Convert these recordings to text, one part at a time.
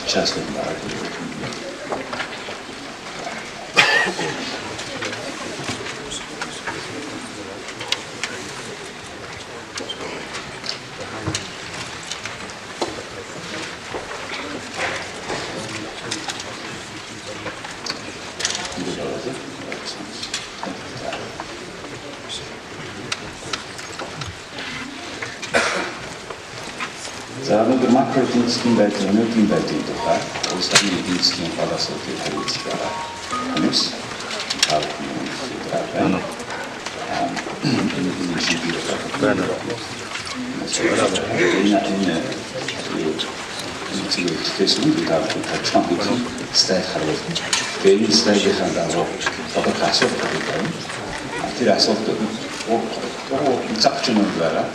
Ачаас л байна. За өнөөдөр макро эдийн засгийн байдал, өнөөдрийн байдлын тухай улс орны эдийн засгийн гол асуудлыг хариуцж байгаа хүмүүс та бүхэн байна. Энэ шийдвэр байна. Энэ зүйлээс та бүхэн товчхон хэдэн слайд харуулна. Тэгээ энэ слайдынхаа дагуу тодорхой асуултууд байна. Тэр асуултууд цаг ч юм байгаа.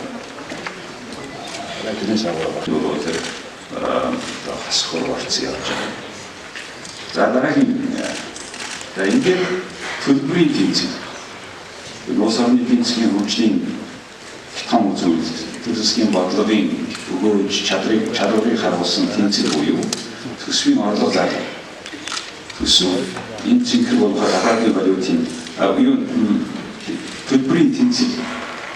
Тэрнээс агуу тэр хасхор орцсон явж байгаа. За дараагийн за ингээд төлбөрийн тэнцэл. Улс орны эдийн засгийн хөгжлийн том үзүүлэлт, төр засгийн бодлогын өгөөж чадварыг харуулсан тэнцэл буюу төсвийн орлого зарлага. Төсөв энэ цэнхэр болгохоор гадаадын валютын юу төлбөрийн тэнцэл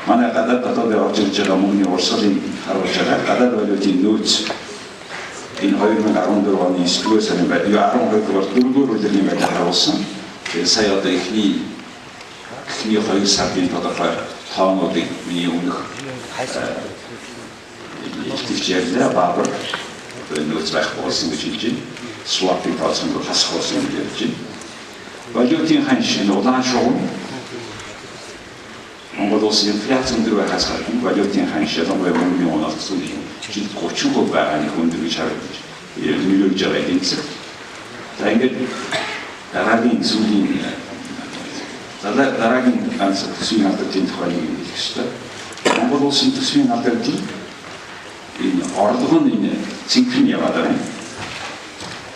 манай гадаад дотоодын орж ирж байгаа мөнгөний урсгалыг харуулж байгаа гадаад валютын нөөц энэ 2014 оны 9-р сарын байдал, 12 дугаар 4-р улирлын байдлыг харуулсан. Тэгээ сая одоо эхний 2 сарын тодорхой тоонуудыг миний өмнөх илтгэж ярьлаа. Баабар нөөц байхгүй болсон гэж хэлж байна. Swap-ын тооцоолол хасах болсон гэж ярьж байна. Валютын ханш улаан шугам Монгол улсын инфляц өндөр байхаас гадна валютын ханш ялангуяа мөнгөний уналт сүүлийн жилд 30% байгаа нэг өндөр гэж харагдаж нөлөөлж байгаа эдийн засаг. За ингээд дараагийн сүүлийн дараагийн ганц төсвийн алдагдлын тухай нэг хэлэх ёстой. Монгол улсын төсвийн алдагдал энэ орлого нь энэ цэнхэр нь яваад байгаа юм.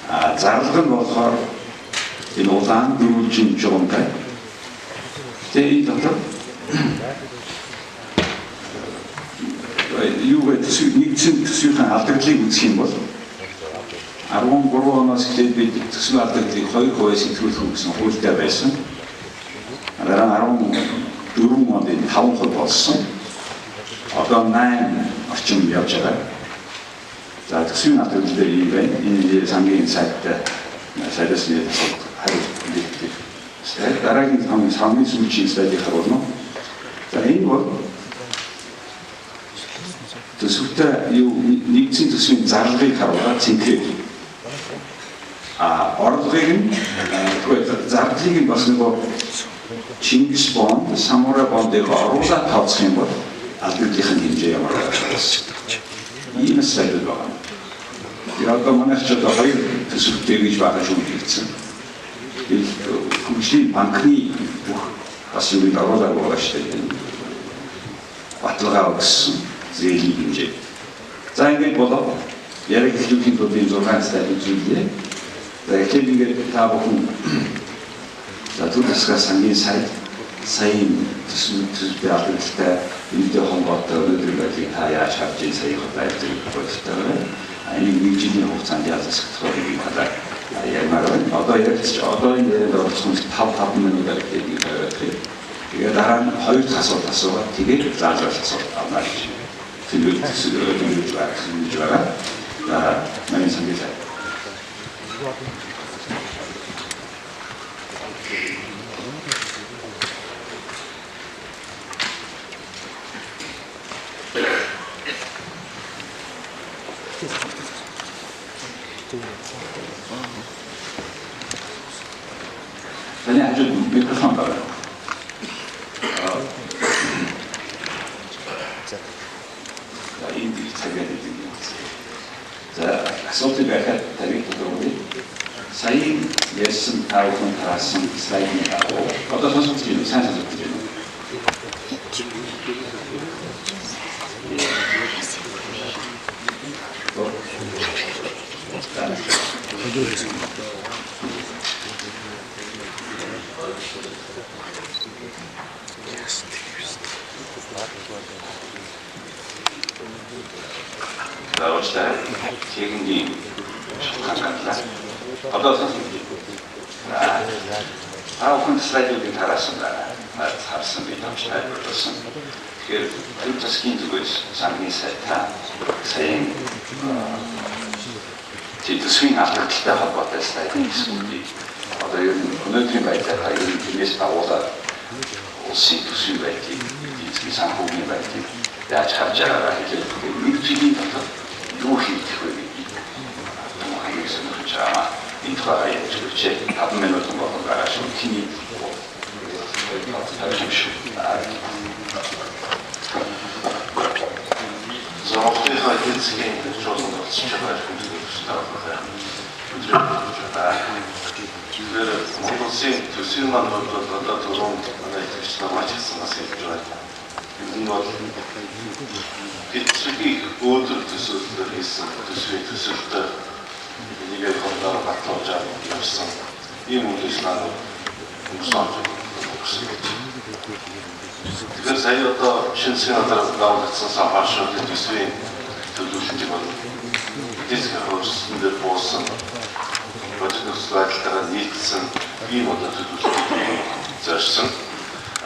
А зарлага нь болохоор энэ улаан дөрвөлжин жугамтай. Тэгээ энэ дотор юу вэ төсвийг нэгдсэн төсвийн алдагдлыг үзэх юм бол 13 оноос эхлээд бид төсвийн алдагдлыг 2% сэтгүүлэх гэсэн хуультай байсан. Дараа нь 14 онд энэ 5% болсон. Одоо 8 орчим явж байгаа. За төсвийн алдагдал дээр ийм байна. Энэ сангийн сайттай сайтаас асуулт хариулт өгдөг. Дараагийн хамгийн сүүлийн слайдыг харуулна. За энэ бол төсөвтэй юу нэгдсэн төсвийн зарлагыг харуулаад цэнхрээр. А орлогыг нь зардлыг нь бас нөгөө Чингис бонд, Самурай бондыг оруулаад тооцох юм бол алдагдлын хэмжээ ямар байх вэ? Ийм слайд байна. Тэгээ одоо манайх ч одоо хоёр төсөвтэй гэж байгаа шүүмжлэгдсэн. Хөгжлийн банкны бүх бас юунд оруулаагүй байгаа шүү дээ. Баталгаа өгсөн зээлийн хэмжээ. За ингээд болоо яриг эхлүүлэхийн тулд энэ 6 слайд үзүүлье. За эхлээд ингээд та бүхэн за төр засгаас сангийн сайд саяын төсвийн алдагдaltaй энэтэй холбоотой өнөөдрийн байдлыг та яаж харж байна саяын байдлыг бодтой байна. Энийг нэг жилийн хугацаанд яаж засах вэ гэдэг талаар ярмаар байна. Одоо яригдчих одоо энэ ярианд оролцсон 5 минут гэдэг тавиад. Тэгээ дараа нь хоёр дахь асуулт асуугаад тэгээд заалгал асуулт авна гэж төлөвлөж байгаа. За манай сангийн сайд. Таны хажууд микрофон байна. За энд их цагаад идэв юм. За асуултыг байхад тарих тодорхой. Саяын ярьсан та бүхэн тараасан слайдны дагуу одоо сонсогдож байна уу? Сайн сонсогдож байна уу? За уучлаарай. Техникийн Шалтгаан гарлаа. Одоо сонсох. Та бүхэн слайдуудыг тараасан харсан би тавч тайлбарласан. Тэгэхээр төр засгийн зүгээс сангийн сайтай саяын төсвийн алдагдaltaй холбоотой слайдын хэсгүүдийг одоо ер нь өнөөдрийн байдлаар ер нь тэрнээс дагуулаад улсын төсвийн байдлыг, эдийн засгийн санхүүгийн байдлыг яаж харж байгаагаа хэлээд нэг жилийн дотор юу хийх вэ гэдгийг хаяг сонирхож байгаа. Энэ тухайгаа ярьж өгөөч. 5 минутын болгон гараа шүү. Чиний тавьж шүү. За Монголын эдийн засгийн чуулганд оролцож байгаа эрхэмлэн байгаа. Тэгэхээр Монгол улсын төсвийн маань хувьд бол одоо түрүүн манай итгэгч нар маш их санаас хэлж байгаа. Ер нь бол хэтрхий өөдрөг төсөөллөөр хийсэн төсвийн төсөлтөй энийг хордоор батлуулж явсан ийм үйл ажиллагаанууд өнгөрсөн он өнгөрсөн гэж. Тэгэхээр сая одоо шинэ засгийн газар давагдсан санхүүгийн төсвийн төлөвлөлтийг бол эдийн засгийн хөрсөн дээр буусан бодит нөхцөл байдалтайгаа нийцсэн ийм одоо төлөвлөлтийг зорьсон.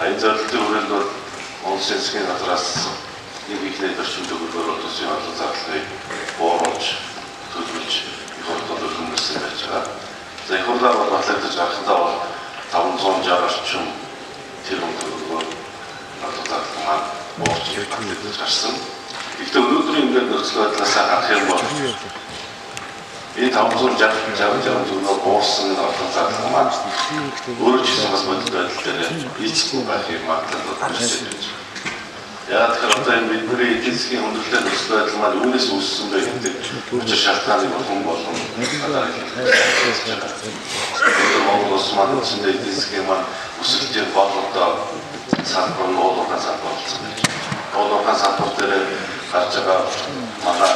Энэ зорилтын хүрээнд бол Монгол Улсын засгийн газраас нэг их найд орчим төгрөгөөр төсвийн орлого зардлыг бууруулж төлөвлөж их хурлд хөнгөлсөн байж байгаа. За их хурлаар бол батлагдаж гарахдаа бол 560 орчим тэрбум төгрөгөөр орлого зардал маань буурч батлагдаж гарсан. Гэхдээ өнөөдрийн ингээд нөхцөл байдлаас харах юм бол энэ 560 төгрөгөөр буурсан орлого зардал маань өөрөө ч гэсэн бас бодит байдал дээр нийцэхгүй байх юм магадлал бол байж байна. Яг тэгэхээр одоо энэ бидний эдийн засгийн хүндрэлтэй нөхцөл байдал маань үүнээс үүссэн бэ гэдэг учир шалтгааныг хүн болгон Монгол улс маань үндсэндээ эдийн засгийн маань өсөлтийн гол одоо салбар нь уул уурхайн салбар болсон байж. Уул уурхайн салбар дээр гарч байгаа манай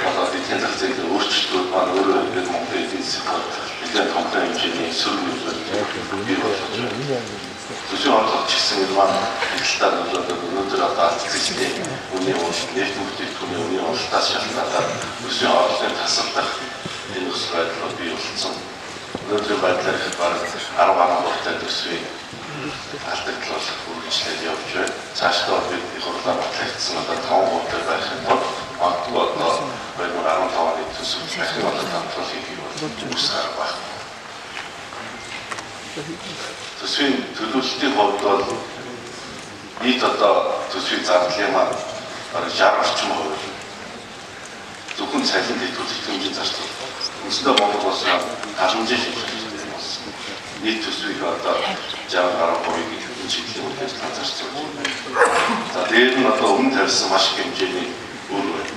одоо эдийн зах зээлийн өөрчлөлтүүд маань өөрөө ингээд Монголын эдийн засгийн нэлээд томтой хэмжээний сөрөг нөлөөлөл бий болгож байна. Төсвийн орлого ч гэсэн энэ маань их талдаа нөлөөлөд өнөөдөр одоо алт зэхлээ үнийн уналт, нефть бүтээгдэхүүний үнийн уналтаас шалтгаалаад төсвийн орлогын тасалдах энэ нөхцөл байдал бий болсон. Өнөөдрийн байдлаар ихэд бараг 10.3-тай төсвийн алдагдал бол үргэлжлээд явж байна. Цаашдаа бид их хурлаар батлагдсан одоо 5% байх юм бол магадгүй одоо 2015 оны төсөв дахин одоо тавтал хийхийг бол үс арга байх. Төсвийн төлөвлөлтийн хувьд бол нийт одоо төсвийн зардлын маань бараг 60 орчим хувь зөвхөн цалин тэтгэл хэмжээний зарцуул. Үндсэндээ Монгол улс халамжийн шийдэл болсон. Нийт төсвийг одоо 60 гаруй хувийг энэ чиглэлийн үйл ажиллагаа зарцуулж байна. За дээр нь одоо өмнө тавьсан маш их хэмжээний үр байна.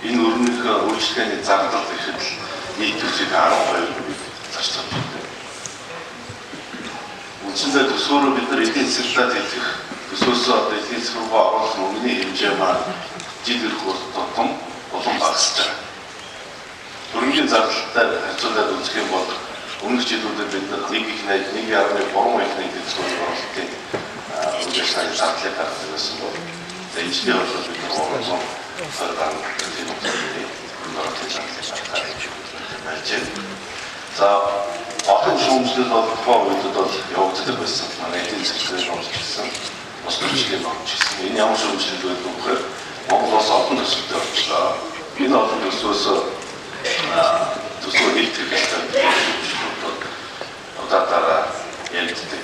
Энэ өрнөх үйлчилгээний зардал гэхэд л нийт төсвийг 12% зарцуулж байна. Үндсэндээ төсвөөрөө бид нар эдийн засгтаа тэтгэх төсвөөсөө одоо эдийн засаг руу оруулах мөнгөний хэмжээ маань жил ирэх тутам улам багасж байгаа. Хөрөнгийн зардалтай харьцуулаад үзэх юм бол өмнөх жилүүдэд бид нар 1 их найд 1.3 их найд төсвийн оруулалтын үйл ажиллагааны зардлыг гаргадаг байсан бол за энэ жилийн хувьд бид нар 320 гаруй тэрбум төгрөгийн оруулалтын зардлыг гаргаж байж байна. За олон шүүмжлэл бол тухайн үед бол явагддаг байсан. Манай эдийн засгийн шүүмжлэл, бус төрчлийн банк гэсэн. Энэ ямар шүүмжлэл байдаг вэ гэхээр Монгол улс олон төсөвтэй болчлоо. Энэ олон төсвөөс төсвөө нийтгэх ёстой шүүмжлэлүүд бол удаа дараа яригддаг.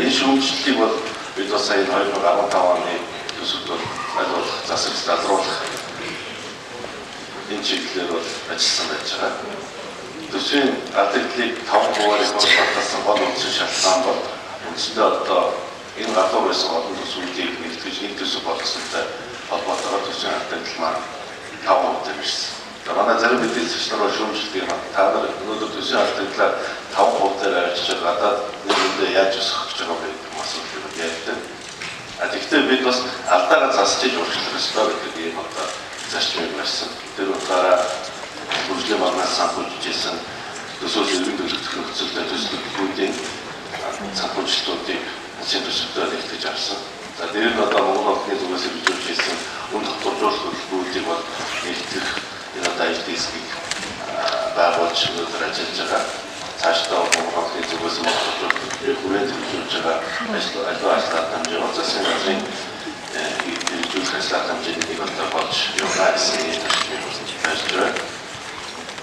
Энэ шүүмжлэлийг бол бид бас сая 2015 оны төсөвт бол аль болох засаг залруулах энэ чиглэлээр бол ажилласан байж байгаа. Төсвийн алдагдлыг 5%-аар их баталсан гол үндсэн шалтгаан бол үндсэндээ одоо энэ гадуур байсан олон төсвүүдийг нэгтгэж нэг төсөв болгосонтой холбоотойгоор төсвийн алдагдал маань 5% дээр ирсэн. За манай зарим эдийн засгч нар шүүмжлэдэг юм. Та нар өнөөдөр төсвийн алдагдлаа 5% дээр авчиж гадаад нэг үндэ яаж өсгөх гэж байгаа вэ гэдэг асуудлыг ярьдаг. А тэгвэл бид бас алдаагаа засч иж урагшлах ёстой гэдэг ийм одоо зарчмыг барьсан. Тэр утгаараа хөгжлийн банкнаас санхүүжижсэн төсвөөс эргэн төлөгдөх нөхцөлтэй төслүүдийн санхүүжилтүүдийг улсын төсөвтөө нэгтгэж авсан. За дээр нь одоо Монгол банкны зүгээс хэрэгжүүлж ирсэн үн тогтворжуулах хөтөлбөрүүдийг бол нэгтгэх энэ одоо ажил хэсгийг байгуулж өнөөдөр ажиллаж байгаа. Цаашдаа Монгол банкны зүгээс Монгол хүрээнд төлөвлөж байгаа ажил ажлаа дамжуулах засгийн газрын хэрэгжүүлэх ажлаа хэмжээний нэг одоо болж явна гэсэн ийм ташмыг байж байна.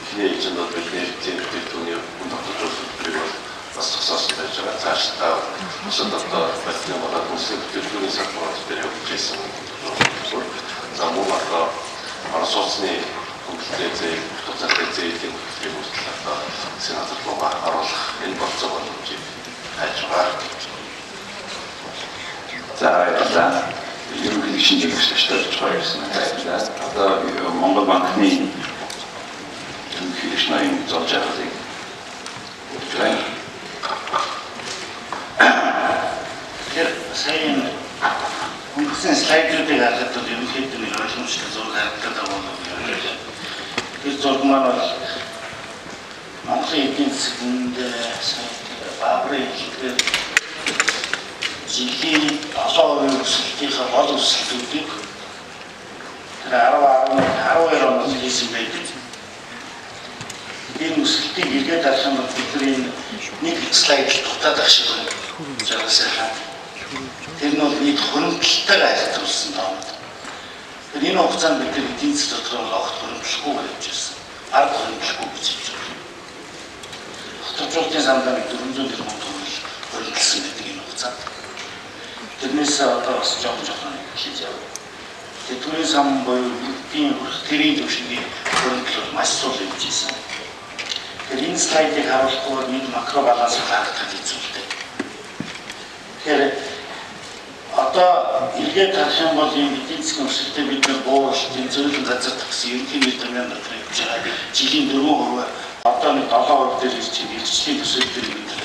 Эхний ээлжинд бол бидний бүтээгдэхүүний үн тогтолцоог төлбөрийг бол бас зогсоосон байж байгаа. Цаашдаа бусад одоо барилгын болоод үндэсний бүтээгдэхүүний салбарууд дээр явуулж ирсэн төлбөр. За мөн одоо орон сууцны хөнгөлөлтийн зээл, утга зээлийн хөтөлбөрийг хүртэл одоо засгийн газар руугаа оруулах энэ болцоо боломжийг хайж байгаа. За баярлалаа. Ерөнхийлөгчийн зөвлөгч болж байгаа гэсэн баярлалаа. Одоо Монгол банкны ерөнхийлөгч ноён зовж байгааг өгч байна. Тэгэхээр сая энэ өнгөрсөн слайдуудыг харахад бол ерөнхийдөө нэг ойлгомжтой зураг харагдаад байгаа болов уу гэж. Тэр зураг маань бол Монголын эдийн засаг үүндээ сая баабрын хэлдгээр жилийн 7% өсөлтийнхээ гол өсөлтүүдийг тэр 10 11 12 онд хийсэн байдаг. Энэ өсөлтийг эргээд харах юм бол бид нар энэ нэг слайд л дутаад ах шиг байна. Жагсаалаа сайхан. Тэр нь бол нийт хуримтлалтайгаа харьцуулсан тоонод. Тэр энэ хугацаанд бид нар эдийн засаг дотор бол огт хуримтлахгүй явж ирсэн. Арга хуримтлахгүй гэж хэлж байна. Тогтворжуулалтын сандаа нэг 400 тэрбум төгрөг хуримтлсан байдаг энэ хугацаанд. Тэрнээс одоо бас жоохон жоохон эхэлж явна. Тэгээ төрийн сан буюу бүгдийн хүрх тэрийн түвшний хуримтлал бол маш сул явж ирсэн. Тэгэхээр энэ слайдыг харуулахгүй бол энэ макро баланс харагдах хэцүү л дээ. Тэгэхээр одоо эргээд харах юм бол энэ эдийн засгийн өсөлтөд бид нар бууралт, энэ зөөлөн газар тагсан ерөнхий нэр томьёон дотор явж байгаа жилийн 4% одоо нэг 7% дээр ирж байна. Иргэдлийн төсөөлтөөр бид нар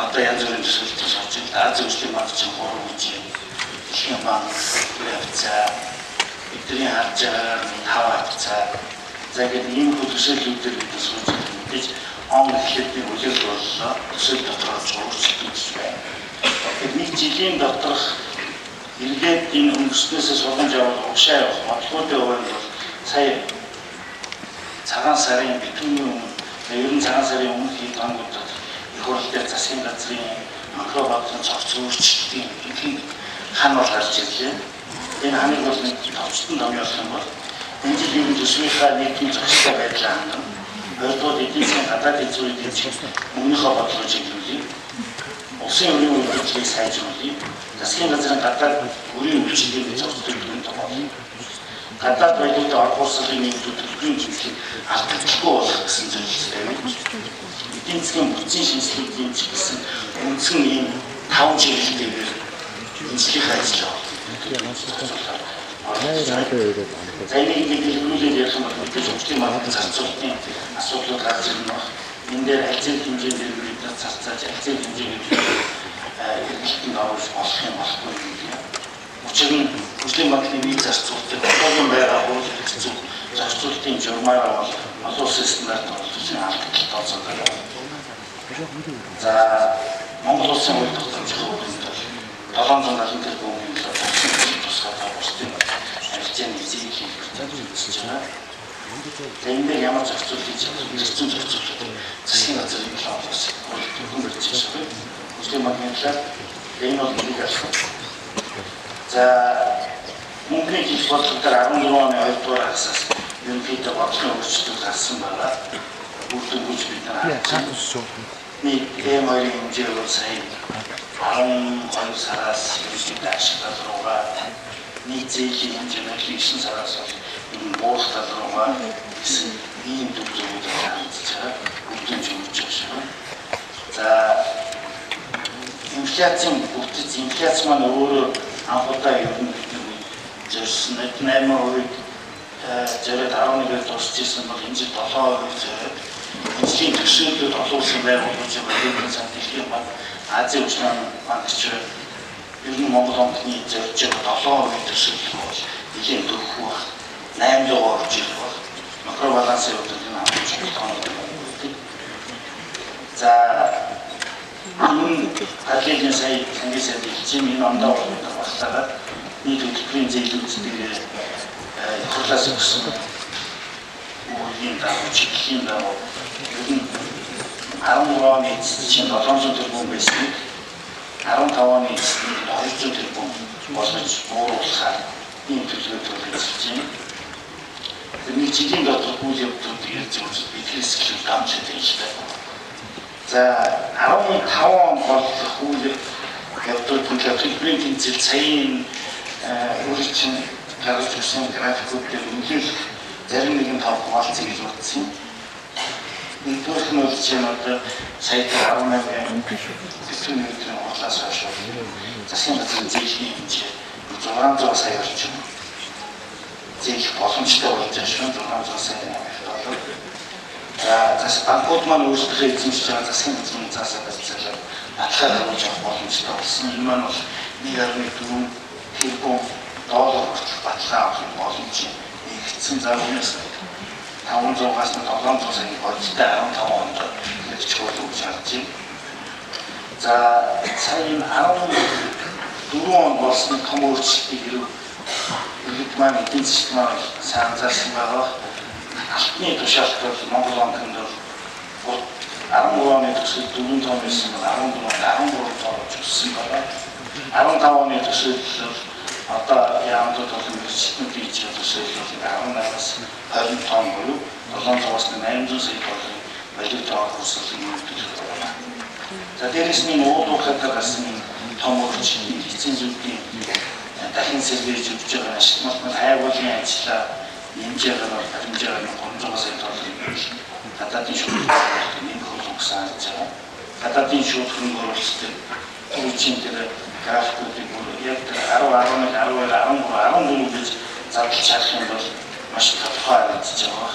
одоо янз бүрийн төсөөлтөөр сууж байна. Азийн хөгжлийн банк чинь 3 гэж байна. Дэлхийн банк 4 хавцаа, бидний харж байгаагаар 5 хавцаа. За ингээд ийм их төсөөллүүдээр бид нар сууж байгаа. Мэдээж он эхлээд нэг үлрэл боллоо. Төсөөл дотор орж өөрчлөлт үүсэж байна. Тэгэхээр нэг жилийн доторх эргээд энэ өнгөрснөөсөө сургамж аваад урагшаа явах бодлогоудын хувьд бол сая цагаан сарын битүүний өмнө, ер нь цагаан сарын өмнөх хэд хоногудад их хурл дээр засгийн газрын макро бодлогын цогц өөрчлөлтийн ихэнх хан бол гарч ирлээ. Энэ ханыг бол нэг товчтон томьёолох юм бол энэ жил ер нь төсвийнхаа нийтийн зохистой байдлаа хангана. Хоёрдугаар эдийн засгийн гадаад эзүүрийг дэмжих мөнгөнийхөө бодлого чиглүүлье. Улсын өрийн үйлдвэрлэлийг сайжруулъя. Засгийн газрын гадаад өрийн үйлчилгээний зохицол төлөвлөгөөний тогтоолъё. Гадаад валютын орох урсгалын нэмэлт төлбөрийн чиглэлийг алдагдaltaгүй болгох гэсэн зорилготой байна. Эдийн засгийн бүтцийн шинжилгээг дэмжих гэсэн үндсэн ийм 5 чиглэлтэйгээр энэ жилийнхээ ажил явуулна. За энийг ингээд дэлгэрүүлээд ярих юм бол мэдээж хөгжлийн банкны зарцуулалтын асуудлууд гарч ирнэ баг. Энэ дээр аль зээл хэмжээнд бид нар зарцааж аль зээл хэмжээгээр эргэлтэнд оруулж болох юм болохгүй юм гэх. Учир нь хөгжлийн банкны нийт зарцуулалтыг одоогийн байгаа хууль эрх зүйн зохицуулалтын журмаараа бол олон улсын стандарт бол алдагдал тооцоод байгаа. За Монгол улсын хууль тогтоомжийн хувьд бол 770 тэрбумын төлөө тусгай бусдын арилжааны зээл хийх гэж байгаа. За энэ дээр ямар зохицуулт хийж чадах вэ? Хэрэгцээ зохицуулт засгийн газрын талаас хууль төлөв барьж байгаа. Хөгжлийн банкны талаар энэ бол нэг асуулт. За мөнгөний хийх бодлого дээр 14 оны 2 дугаар хагасаас ерөнхийдөө бодлогын өөрчлөлт гарсан байгаа. Үр дүнгуүч бид нар харж байна. Нэг M2-ын хэмжээ бол сая 12 сараас ерөнхийдөө ашиг тал руугаа, нийт зээлийн хэмжээ 9 сараас бол ер нь буурах тал руугаа гэсэн ийм дүр зургийг хандж байгаа. Үр дүн өгч байгаа шиг. За инфляцийн бүтэц, инфляц маань өөрөө анх удаа ер нь бидний зорьсон 8% зориод 11-ээр дуусч ирсэн бол энэ жил 7% зориод энэ жилийн төсөөллүүд олон улсын байгууллагууд Валютын сан, Дэлхийн банк, Азийн хөгжлийн банк ч ер нь Монгол банкны зорж байгаа 7% төсөөлөл бол нэлийн дөрвөн баг, 8 руу орж ирэх баг. Макро балансын хувьд энэ хамгийн чухал тоонууд байна. За энэ параллелийн сая сангийн сайд хэлж юм энэ ондоо бол бид багтаагаад нийт хөтөлбөрийн зээлүүд дээр их хурлаас өгсөн үүргийн дагуу, чиглэлийн дагуу Ер нь 13 оны эцэст чинь 700 тэрбум байсныг 15 оны эцэст нь 200 тэрбум болгож бууруулахаар ийм төлөвлөгөө эзэлж байна. Тэр нэг жилийн дотор үйл явдлуудыг ярьж байгаа бидний сэтгэл гамшиг юм шиг байна. За 15 он болох үйл явдлуудын төлбөрийн тэнцэл саяын өөрийн чинь гаргаж ирсэн графикууд дээр үнэлэх зарим нэгэн тоо хуваалцъя гэж бодсон юм. Нэгдүгээрх нь бол чинь одоо сая 18 төсвийн өдрийн хурлаас хойш засгийн газрын зээлийн хэмжээ 600 сая орчим зээлэх боломжтой болж байгаа шүү. 600 сая доллар. За зас банкуд маань өөрсдийнхөө эзэмшиж байгаа засгийн газрын заасаа барьцаалаад баталгаа гаргаж авах боломжтой болсон. Энэ маань бол 1.4 тэрбум доллар хүртэл баталгаа авах боломж нэгдсэн. За үүнээс 500-аас 700 сая бодиттой 15 онд хэрэгжих болов гэж харж байна. За сая энэ 14 онд болсон том өөрчлөлтийг хэрэг иргэд маань эдийн засгт маань сайн анзаарсан байгаа. Алтны тушаалт бол Монгол банкнд бол 13 оны төсөл 4 тонн байсан бол 14 онд 13 тонн болж өссөн байгаа. 15 оны төсөл одоо яамдууд болон мэргэжилтнүүд хийж байгаа төсөл бол 18-аас 20 тонн буюу 700-аас 800 сая долларын валютын оруулалтын төлөв байна. За дээрээс нь уул уурхайдаар гарсан том өөрчлөлт эцсийн зүйлийн дахин сэргээж өгч байгаа ашигмал хайгуулын ажлаа нэмж байгаа бол хэмжээгээр нь 300 сая долларын гадаадын шүүх нэмэх болов гэсэн харж байгаа. Гадаадын шүүх хөрөнгө оруулалтын түүчийн тэр графикуудыг бүр яг тэр 10, 11, 12, 13, 14 гэж задлж харах юм бол маш тодорхой харагдаж байгаа.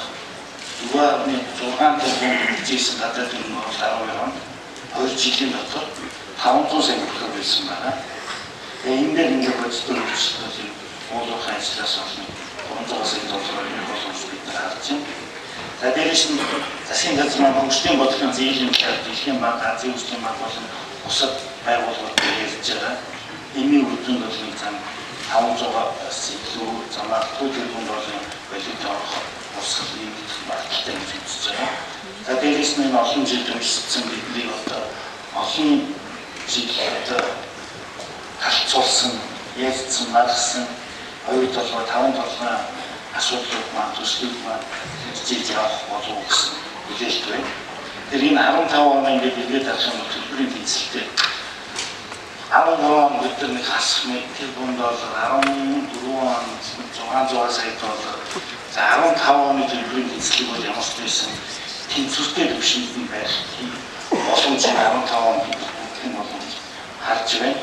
2.6 тэрбум хэмжээсэн гадаадын хөрөнгө оруулалт 12 онд 2 жилийн дотор 500 сая хүрэх байсан байна. Тэгээ энэ дээр ингээд бодиттой өөрчлөлт бол уулуурхай ажлаас олно 300 сая доллараар нэмэх боломж бид нар харж байна. За дээрээс нь засгийн газар маань хөгжлийн бодлогын зээлийн талаар Дэлхийн банк, Азийн хөгжлийн банк болон бусад байгууллагууд ярьж байгаа. Энэний үр дүнд бол нэг зам 500-аас илүү замаагдгүй тэрбум долларын валютын орох урсгал нэмэгдэх магадлалтай гэж үзэж байгаа. За дээрээс нь энэ олон жил уншсан бидний одоо олон жил одоо харьцуулсан, ярьсан, маргасан 2 толгой, 5 толгой асуудлууд маань төслүүд маань хэрэгжиж явах болов гэсэн хүлээлт байна. Тэр энэ 15 оны ингээд эргээд харах юм бол төлбөрийн тэнцэлтэй 13 он бид нар нэг хасах тэрбум доллар, 14 он 600 сая доллар, за 15 оны төлбөрийн тэнцлэг бол ямар ч байсан тэнцвэртэй түвшинд нь байх тийм боломж 15 он бид бүртгэх нь боломж харж байна.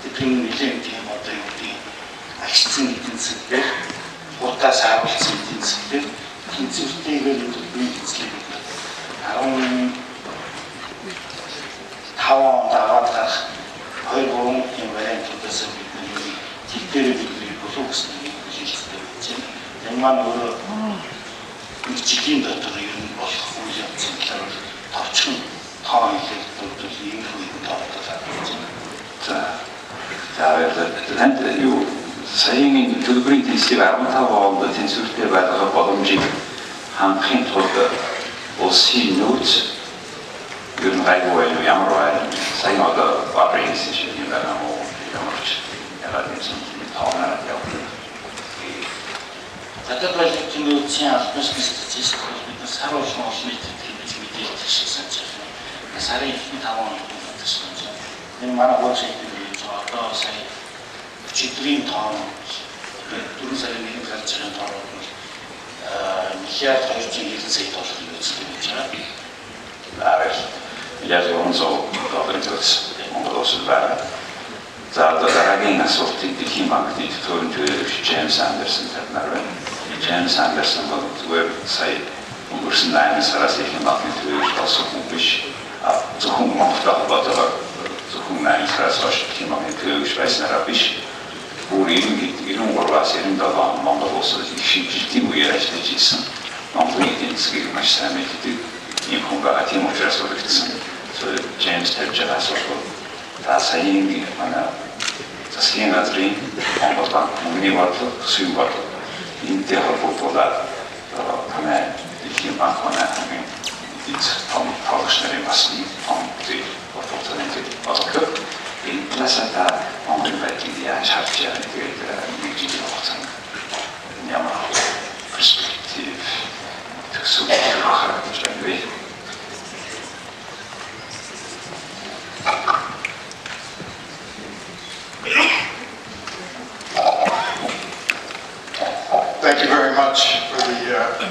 Тэдний нэлээд тийм одоо юу гэдэг агшсан эдийн засаг дээр хурдаас харуулсан эдийн засаг дээр тэнцвэртэйгээр төлбөрийн тэнцлэг бид 15 онд аваад гарах 2 3 тийм вариантуудаас бид нэг тэгтэрээ бидний болов гэсэн хүлээлттэй байж байна. Энэ маань өөрөө нэг жилийн дотор ер нь болох үйл явцын талаар товчхон тоо хэлээд дурдвал иймэрхүү юм тоолдог харагдаж байна. За баярлалаа. Танд юу саяын төлбөрийн тэнцлэг 15 онд тэнцвэртэй байлгах боломжийг хангахын тулд улсын нөөц ер нь гайгүй байна уу? Ямар байна? Саяын одоо бабрын хийсэн шиг юм байна уу? Ямар ч ягаад юмсан тооноор явна. Гадаад валютын нөөцийн албан ёсны статистик бол бид нар сар болгон олон нийтэд хийж мэдээлдэг шиг санаж байна. Сарын эхний 5 онд мэдээлдэг шиг санаж байна. Энэ манай вебсайт дээр хийж байгаа. Одоо сая өчигдрийн тоон 4 сарын 1-нд гарч байгаа тоонууд нь миллиард 290 сая долларын нөөцтэй байж байгаа. Миллиард 300 долларын нөөц Монгол улсад байна. За одоо дараагийн асуултыг Дэлхийн банкны төлөөлөн төлөөлөгч Джеймс Андерсон тавьмаар байна. Джеймс Андерсон бол зүгээр сая өнгөрсөн 8 сараас Дэлхийн банкны төлөөлөгч болсон хүн биш. Зөвхөн Монголтой холбоотойгоор зөвхөн 8 сараас хойш Дэлхийн банкны төлөөлөгч байснараа биш. Бүр 93-аас 97 он Монгол улсад их шилжилтийн үеэр ажиллаж исэн. Монголын эдийн засгийг маш сайн мэддэг ийм хүн байгаа. Тийм учраас үлэгдсэн. Джеймс тавьж байгаа асуулт бол та саяын манай засгийн газрын Монгол банк мөнгөний бодлого, төсвийн бодлого энэтэй холбогдуулаад танай Дэлхийн банк манай хамгийн эдийн засгт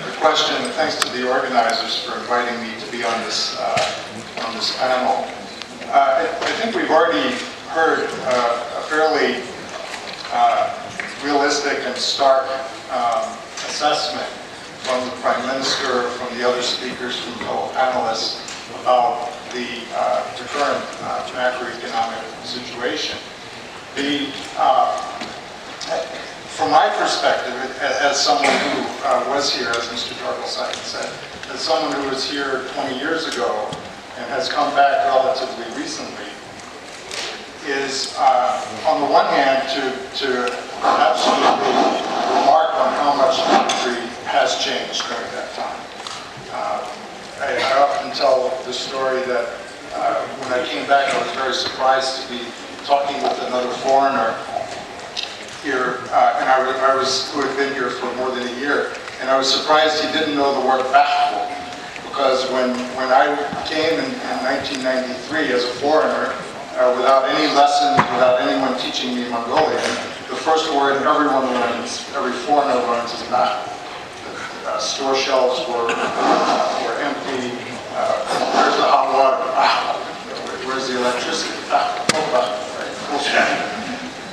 the question, and thanks to the organizers for inviting me to be on this panel. I think we've already heard a fairly realistic and stark assessment from the Prime Minister, from the other speakers, from fellow panelists about the current macroeconomic situation. From my perspective, as someone who was here, as Mr. Jargalsaikhan said, as someone who was here 20 years ago and has come back relatively recently, is on the one hand to absolutely remark on how much the country has changed during that time. I often tell the story that when I came back, I was very surprised to be talking with another foreigner here, and I was who had been here for more than a year, and I was surprised he didn't know the word "bashful," because when I came in 1993 as a foreigner, without any lessons, without anyone teaching me Mongolian, the first word everyone learns, every foreigner learns, is "bashful." The store shelves were empty. Where's the hot water? Ah. Where's the electricity? Ah. Oh, ah.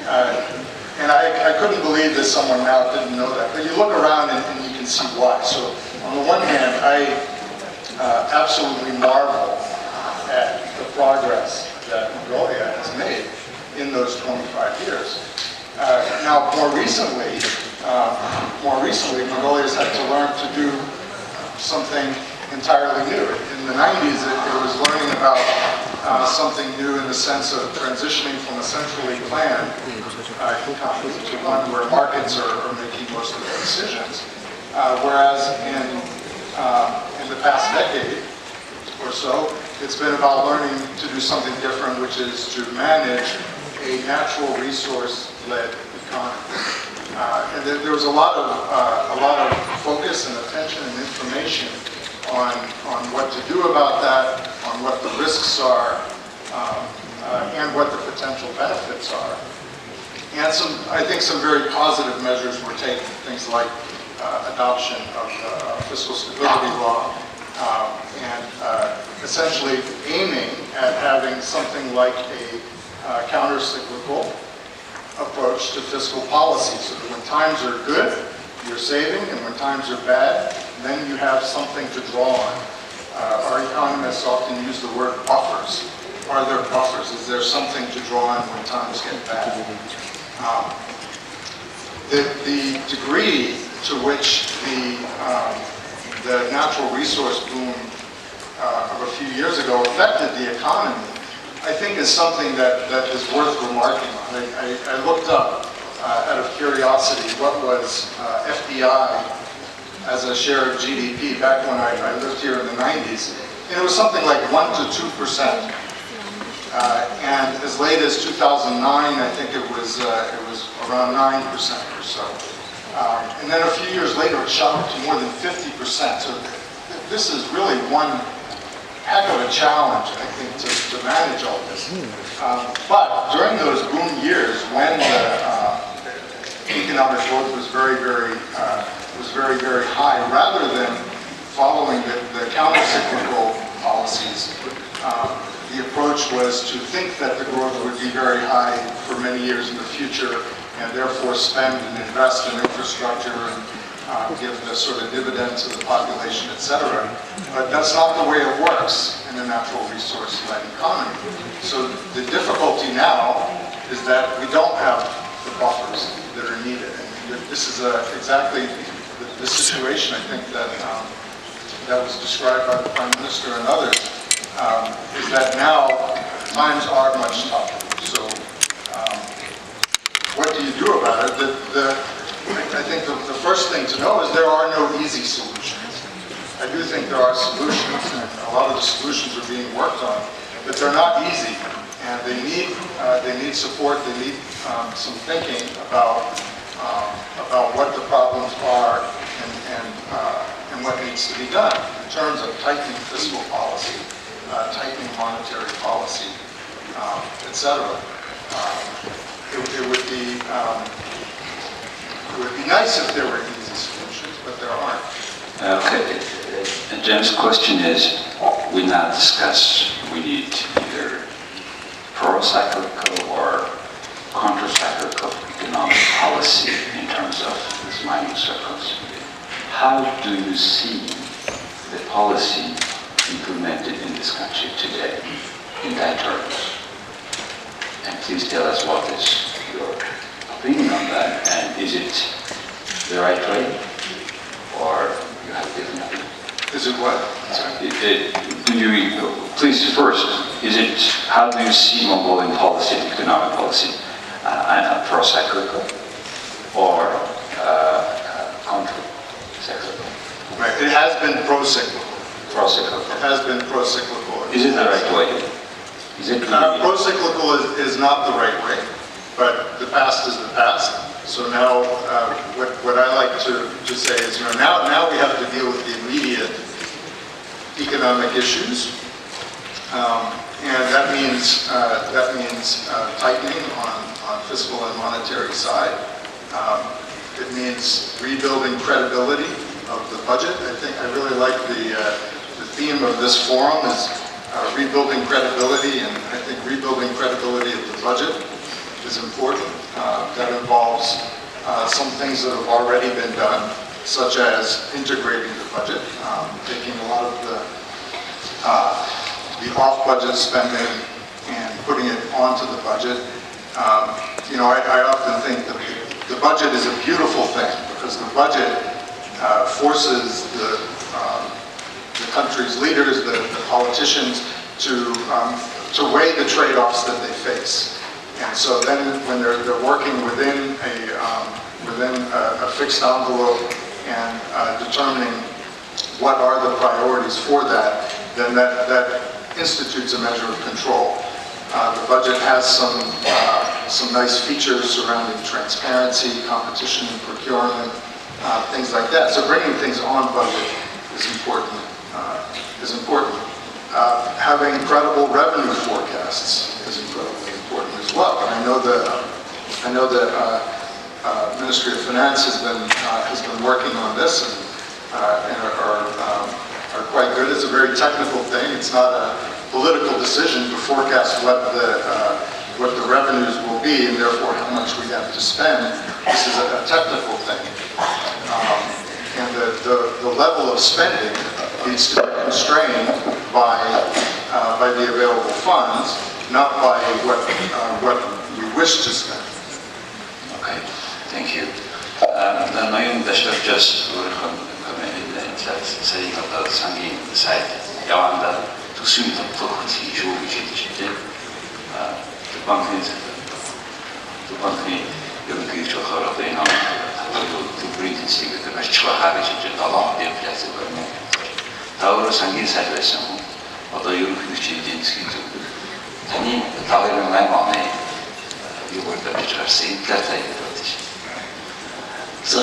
Right. And I couldn't believe that someone now didn't know that. But you look around and you can see why. So on the one hand, I absolutely marvel at the progress that Mongolia has made in those 25 years. Now, more recently, Mongolia's had to learn to do something entirely new. In the 90s, it was learning about something new in the sense of transitioning from a centrally planned economy to one where markets are making most of the decisions. Whereas in the past decade or so, it's been about learning to do something different, which is to manage a natural resource-led economy. And there was a lot of focus and attention and information on what to do about that, on what the risks are, and what the potential benefits are. And some, I think, some very positive measures were taken, things like adoption of the fiscal stability law, and essentially aiming at having something like a counter-cyclical approach to fiscal policy, so that when times are good, you're saving, and when times are bad, then you have something to draw on. Our economists often use the word buffers. Are there buffers? Is there something to draw on when times get bad? The degree to which the natural resource boom of a few years ago affected the economy, I think, is something that is worth remarking on. I looked up, out of curiosity, what was FDI as a share of GDP back when I lived here in the 90s, and it was something like 1 to 2%. And as late as 2009, I think it was around 9% or so. And then a few years later, it shot up to more than 50%. So this is really one heck of a challenge, I think, to manage all this. But during those boom years, when the economic growth was very, very high, rather than following the counter-cyclical policies, the approach was to think that the growth would be very high for many years in the future, and therefore spend and invest in infrastructure and give the sort of dividend to the population, etc. But that's not the way it works in a natural resource-led economy. So the difficulty now is that we don't have the buffers that are needed. And this is exactly the situation, I think, that that was described by the Prime Minister and others, is that now times are much tougher. So what do you do about it? I think the first thing to know is there are no easy solutions. I do think there are solutions, and a lot of the solutions are being worked on, but they're not easy, and they need support. They need some thinking about what the problems are and what needs to be done in terms of tightening fiscal policy, tightening monetary policy, etc. It would be nice if there were easy solutions, but there aren't. James' question is, we now discuss we need either pro-cyclical or countercyclical economic policy in terms of this mining surplus. How do you see the policy implemented in this country today in that terms? And please tell us what is your opinion on that, and is it the right way, or you have different opinion? Is it what? Sorry. Please first, how do you see Mongolian policy, economic policy, pro-cyclical or counter-cyclical? Right, it has been pro-cyclical. Pro-cyclical. It has been pro-cyclical. Is it the right way? Is it Pro-cyclical is not the right way, but the past is the past. So now, what I like to say is, you know, now we have to deal with the immediate economic issues, and that means tightening on fiscal and monetary side. It means rebuilding credibility of the budget. I think I really like the theme of this forum is rebuilding credibility, and I think rebuilding credibility of the budget is important. That involves some things that have already been done, such as integrating the budget, taking a lot of the off-budget spending and putting it onto the budget. You know, I often think that the budget is a beautiful thing because the budget forces the country's leaders, the politicians, to weigh the trade-offs that they face. And so then when they're working within a fixed envelope and determining what are the priorities for that, then that institutes a measure of control. The budget has some nice features surrounding transparency, competition and procurement, things like that. So bringing things on budget is important. Having credible revenue forecasts is incredibly important as well. And I know the Ministry of Finance has been working on this and are quite good. It's a very technical thing. It's not a political decision to forecast what the revenues will be and therefore how much we have to spend. This is a technical thing. And the level of spending needs to be constrained by the available funds, not by what we wish to spend. Okay, thank you. Ноён дашлаж өөрийнхөө сая одоо сангийн сайд явандаа төсвийн бодлого хөтлөе шүү гэж хэлж байна. Банкны ерөнхийлөгч болохоор одоо энэ төлбөрийн тэнцвэрийг барьчих байхаа гэж хэлж 7% инфляци барина. Та өөрөө сангийн сайд байсан хүн одоо ерөнхийлөгч эдийн засгийн зөвлөх таны 2008 оны юугаар дамжиж гарсан инфляци гэж бодож байна. За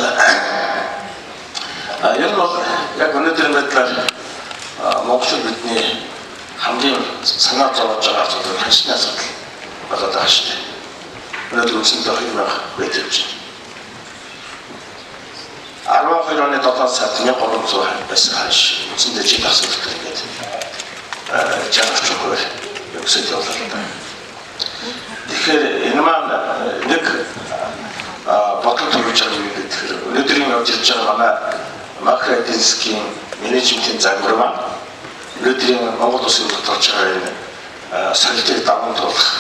ер нь бол яг өнөөдрийн байдлаар монголчууд бидний хамгийн санаа зовоож байгаа асуудал ханшны асуудал болоод байгаа шүү дээ. Өнөөдөр үндсэндээ 2000 байт явж байна. 12 оны 7 сард 1320 байсан ханш үндсэндээ жил асуудал ингээд 60 40% өсөж явлаа л да. Тэгэхээр энэ маань нэг бодлого төрүүлж байгаа юм гэхээр өнөөдрийн явж ирж байгаа манай макро эдийн засгийн менежментийн загвар маань өнөөдрийн Монгол улсын тодорч байгаа энэ сорилтыг даван туулах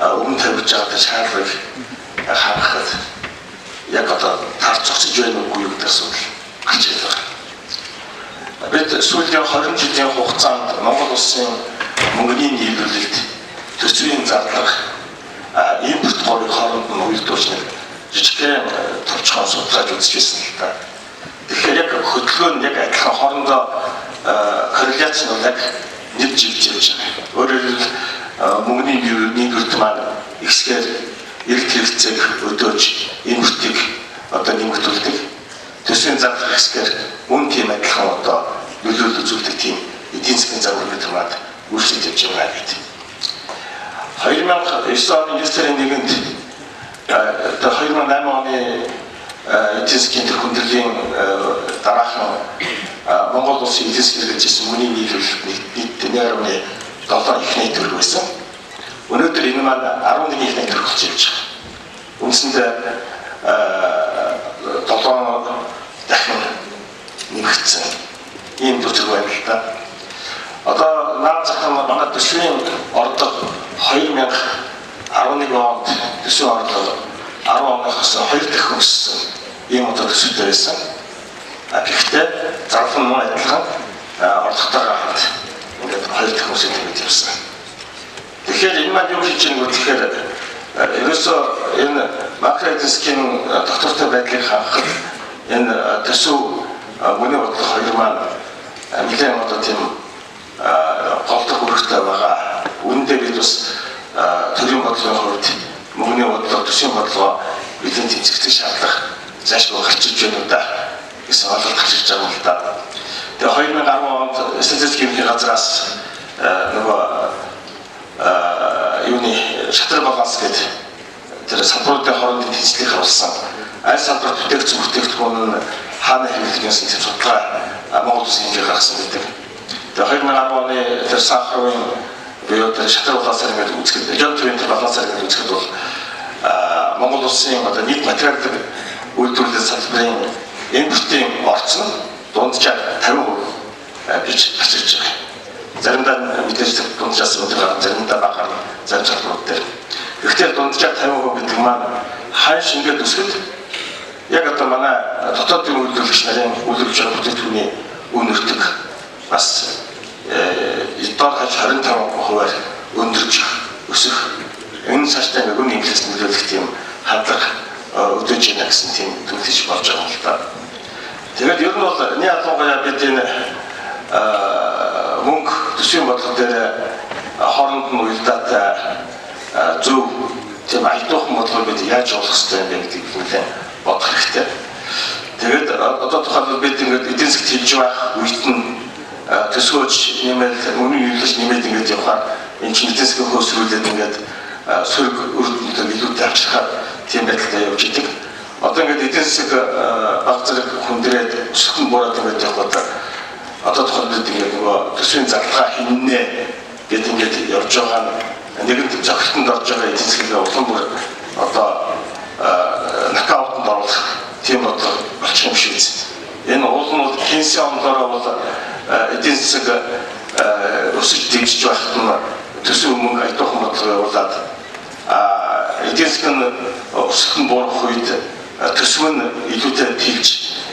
өмнө тавьж байгаа шаардлагыг харахад яг одоо таар зогсож байна уугүй юу гэдэг асуудал гарч ирж байгаа. Бид сүүлийн 20 жилийн хугацаанд Монгол улсын мөнгөний нийлүүлэлт, төсвийн зарлага, импорт горыг хооронд нь уялдуулж нэг жижигхэн товчхон судалгааж үзэж байсан л та. Тэгэхээр яг хөдөлгөөн нь яг адилхан хоорондоо корреляц нь бол яг нэг жилж явж байгаа. Өөрөөр хэлбэл мөнгөний нийлүүлэлт маань ихсгээр эрэлт хэрэгцээг өдөөж импортыг одоо нэмэгдүүлдэг. Төсвийн зарлага ихсгээр мөн тийм адилхан одоо нөлөөлөл үзүүлдэг тийм эдийн засгийн загвар бид маань өөрчлөлт явж байгаа гэдэг. 2009 оны 9 сарын 1-нд одоо 2008 оны эдийн засгийн тэр хүндрэлийн дараахан Монгол улсын эдийн засгийн хэрэгжилж ирсэн мөнгөний нийлүүлэлт нийтдээ 1.7 их найт төгрөг байсан. Өнөөдөр энэ маань 11 их найт төгрөг болж явж байгаа. Үндсэндээ 7 дахин нэмэгдсэн ийм зүрх байна л да. Одоо наад зах нь манай төсвийн орлого 2011 онд төсвийн орлого 10 оноос 2 дахин өссөн ийм одоо төсөвтэй байсан. Гэхдээ зарлал нь мөн адилхан орлоготойгоо хамт ингээд 2 дахин өсөж ингэж явсан. Тэгэхээр энэ маань юу хийж байгаа вэ гэхээр ерөөсөө энэ макро эдийн засгийн доктортой байдлыг харахад энэ төсөв мөнгөний бодлого хоёр маань нэлээд одоо тийм голдох үүрэгтэй байгаа. Үүндээ бид бас төрийн бодлогын хувьд мөнгөний бодлого, төсвийн бодлого бидний тэмцэгдэх шаардлага заашгүй гарч иж байна уу да гэсэн ойлголт гарч иж байгаа юм л да. Тэгээ 2010 онд статистик ерөнхий газраас нөгөө юуны шатрын баланс гэдэг тэр салбаруудын хоорондын тэнцлийг харуулсан. Аль салбарт бүтээгдэхүүн бүтээгдэхүүн нь хаана хэрэглэж байсан тийм судалгаа Монгол улсын хэмжээ гаргасан гэдэг. Тэгээ 2010 оны тэр сахарын буюу тэр шатрын балансаар ингээд үзэхэд, регион төвийн тэр балансаар ингээд үзэхэд бол Монгол улсын одоо нийт материалын үйлдвэрлэлийн салбарын импортын орц нь дунджаар 50% гэж гарч ирж байгаа. Заримдаа мэдээж дунджаас өндөр гарна, заримдаа бага гарна, зарим салбарууд дээр. Гэхдээ дунджаар 50% гэдэг маань ханш ингээд өсгөд яг одоо манай дотоодын үйлдвэрлэгч нарын үйлдвэрлэж байгаа бүтээгдэхүүний үн өртөг бас доор хаяж 25%-аар өндөрж өсөх, энэ цаашдаа ингээд үн инфляцид нөлөөлөх тийм хандлага өдөж байна гэсэн тийм дүгнэж болж байгаа юм л да. Тэгээд ер нь бол энэ ялангуяа бид энэ мөнгө төсвийн бодлого дээр хооронд нь уялдаатай зөв тийм аятуухан бодлого бид яаж явуулах ёстой юм бэ гэдгийг нэлээд бодох хэрэгтэй. Тэгээд одоо тухайлбал бид ингээд эдийн засгт хэлж байх үед нь төсвөөж нэмэл мөнгөний нийлүүлэлт нэмээд ингээд явахаар энэ чинь эдийн засгийн хөөсрүүлээд ингээд сөрөг үр дүнтэй илүүтэй авчрахаар тийм байдалтай явж идэг. Одоо ингээд эдийн засаг баг зэрэг хүндрээд өсөлт нь буураад ингээд явах одоо тухайлбал бид ингээд нөгөө төсвийн зарлагаа хиннэ гэд ингээд явж байгаа нь нэгэнт зохилтонд орж байгаа эдийн засгийг улам бүр одоо нокаутанд оруулах тийм бодлого болчих юм шиг биз. Энэ уул нь бол Кейнсийн онолоороо бол эдийн засаг өсөж дэгжиж байхад нь төсөв мөнгө аятуухан бодлого явуулаад эдийн засаг нь өсөлт нь буурах үед төсөв нь илүүтэй тэлж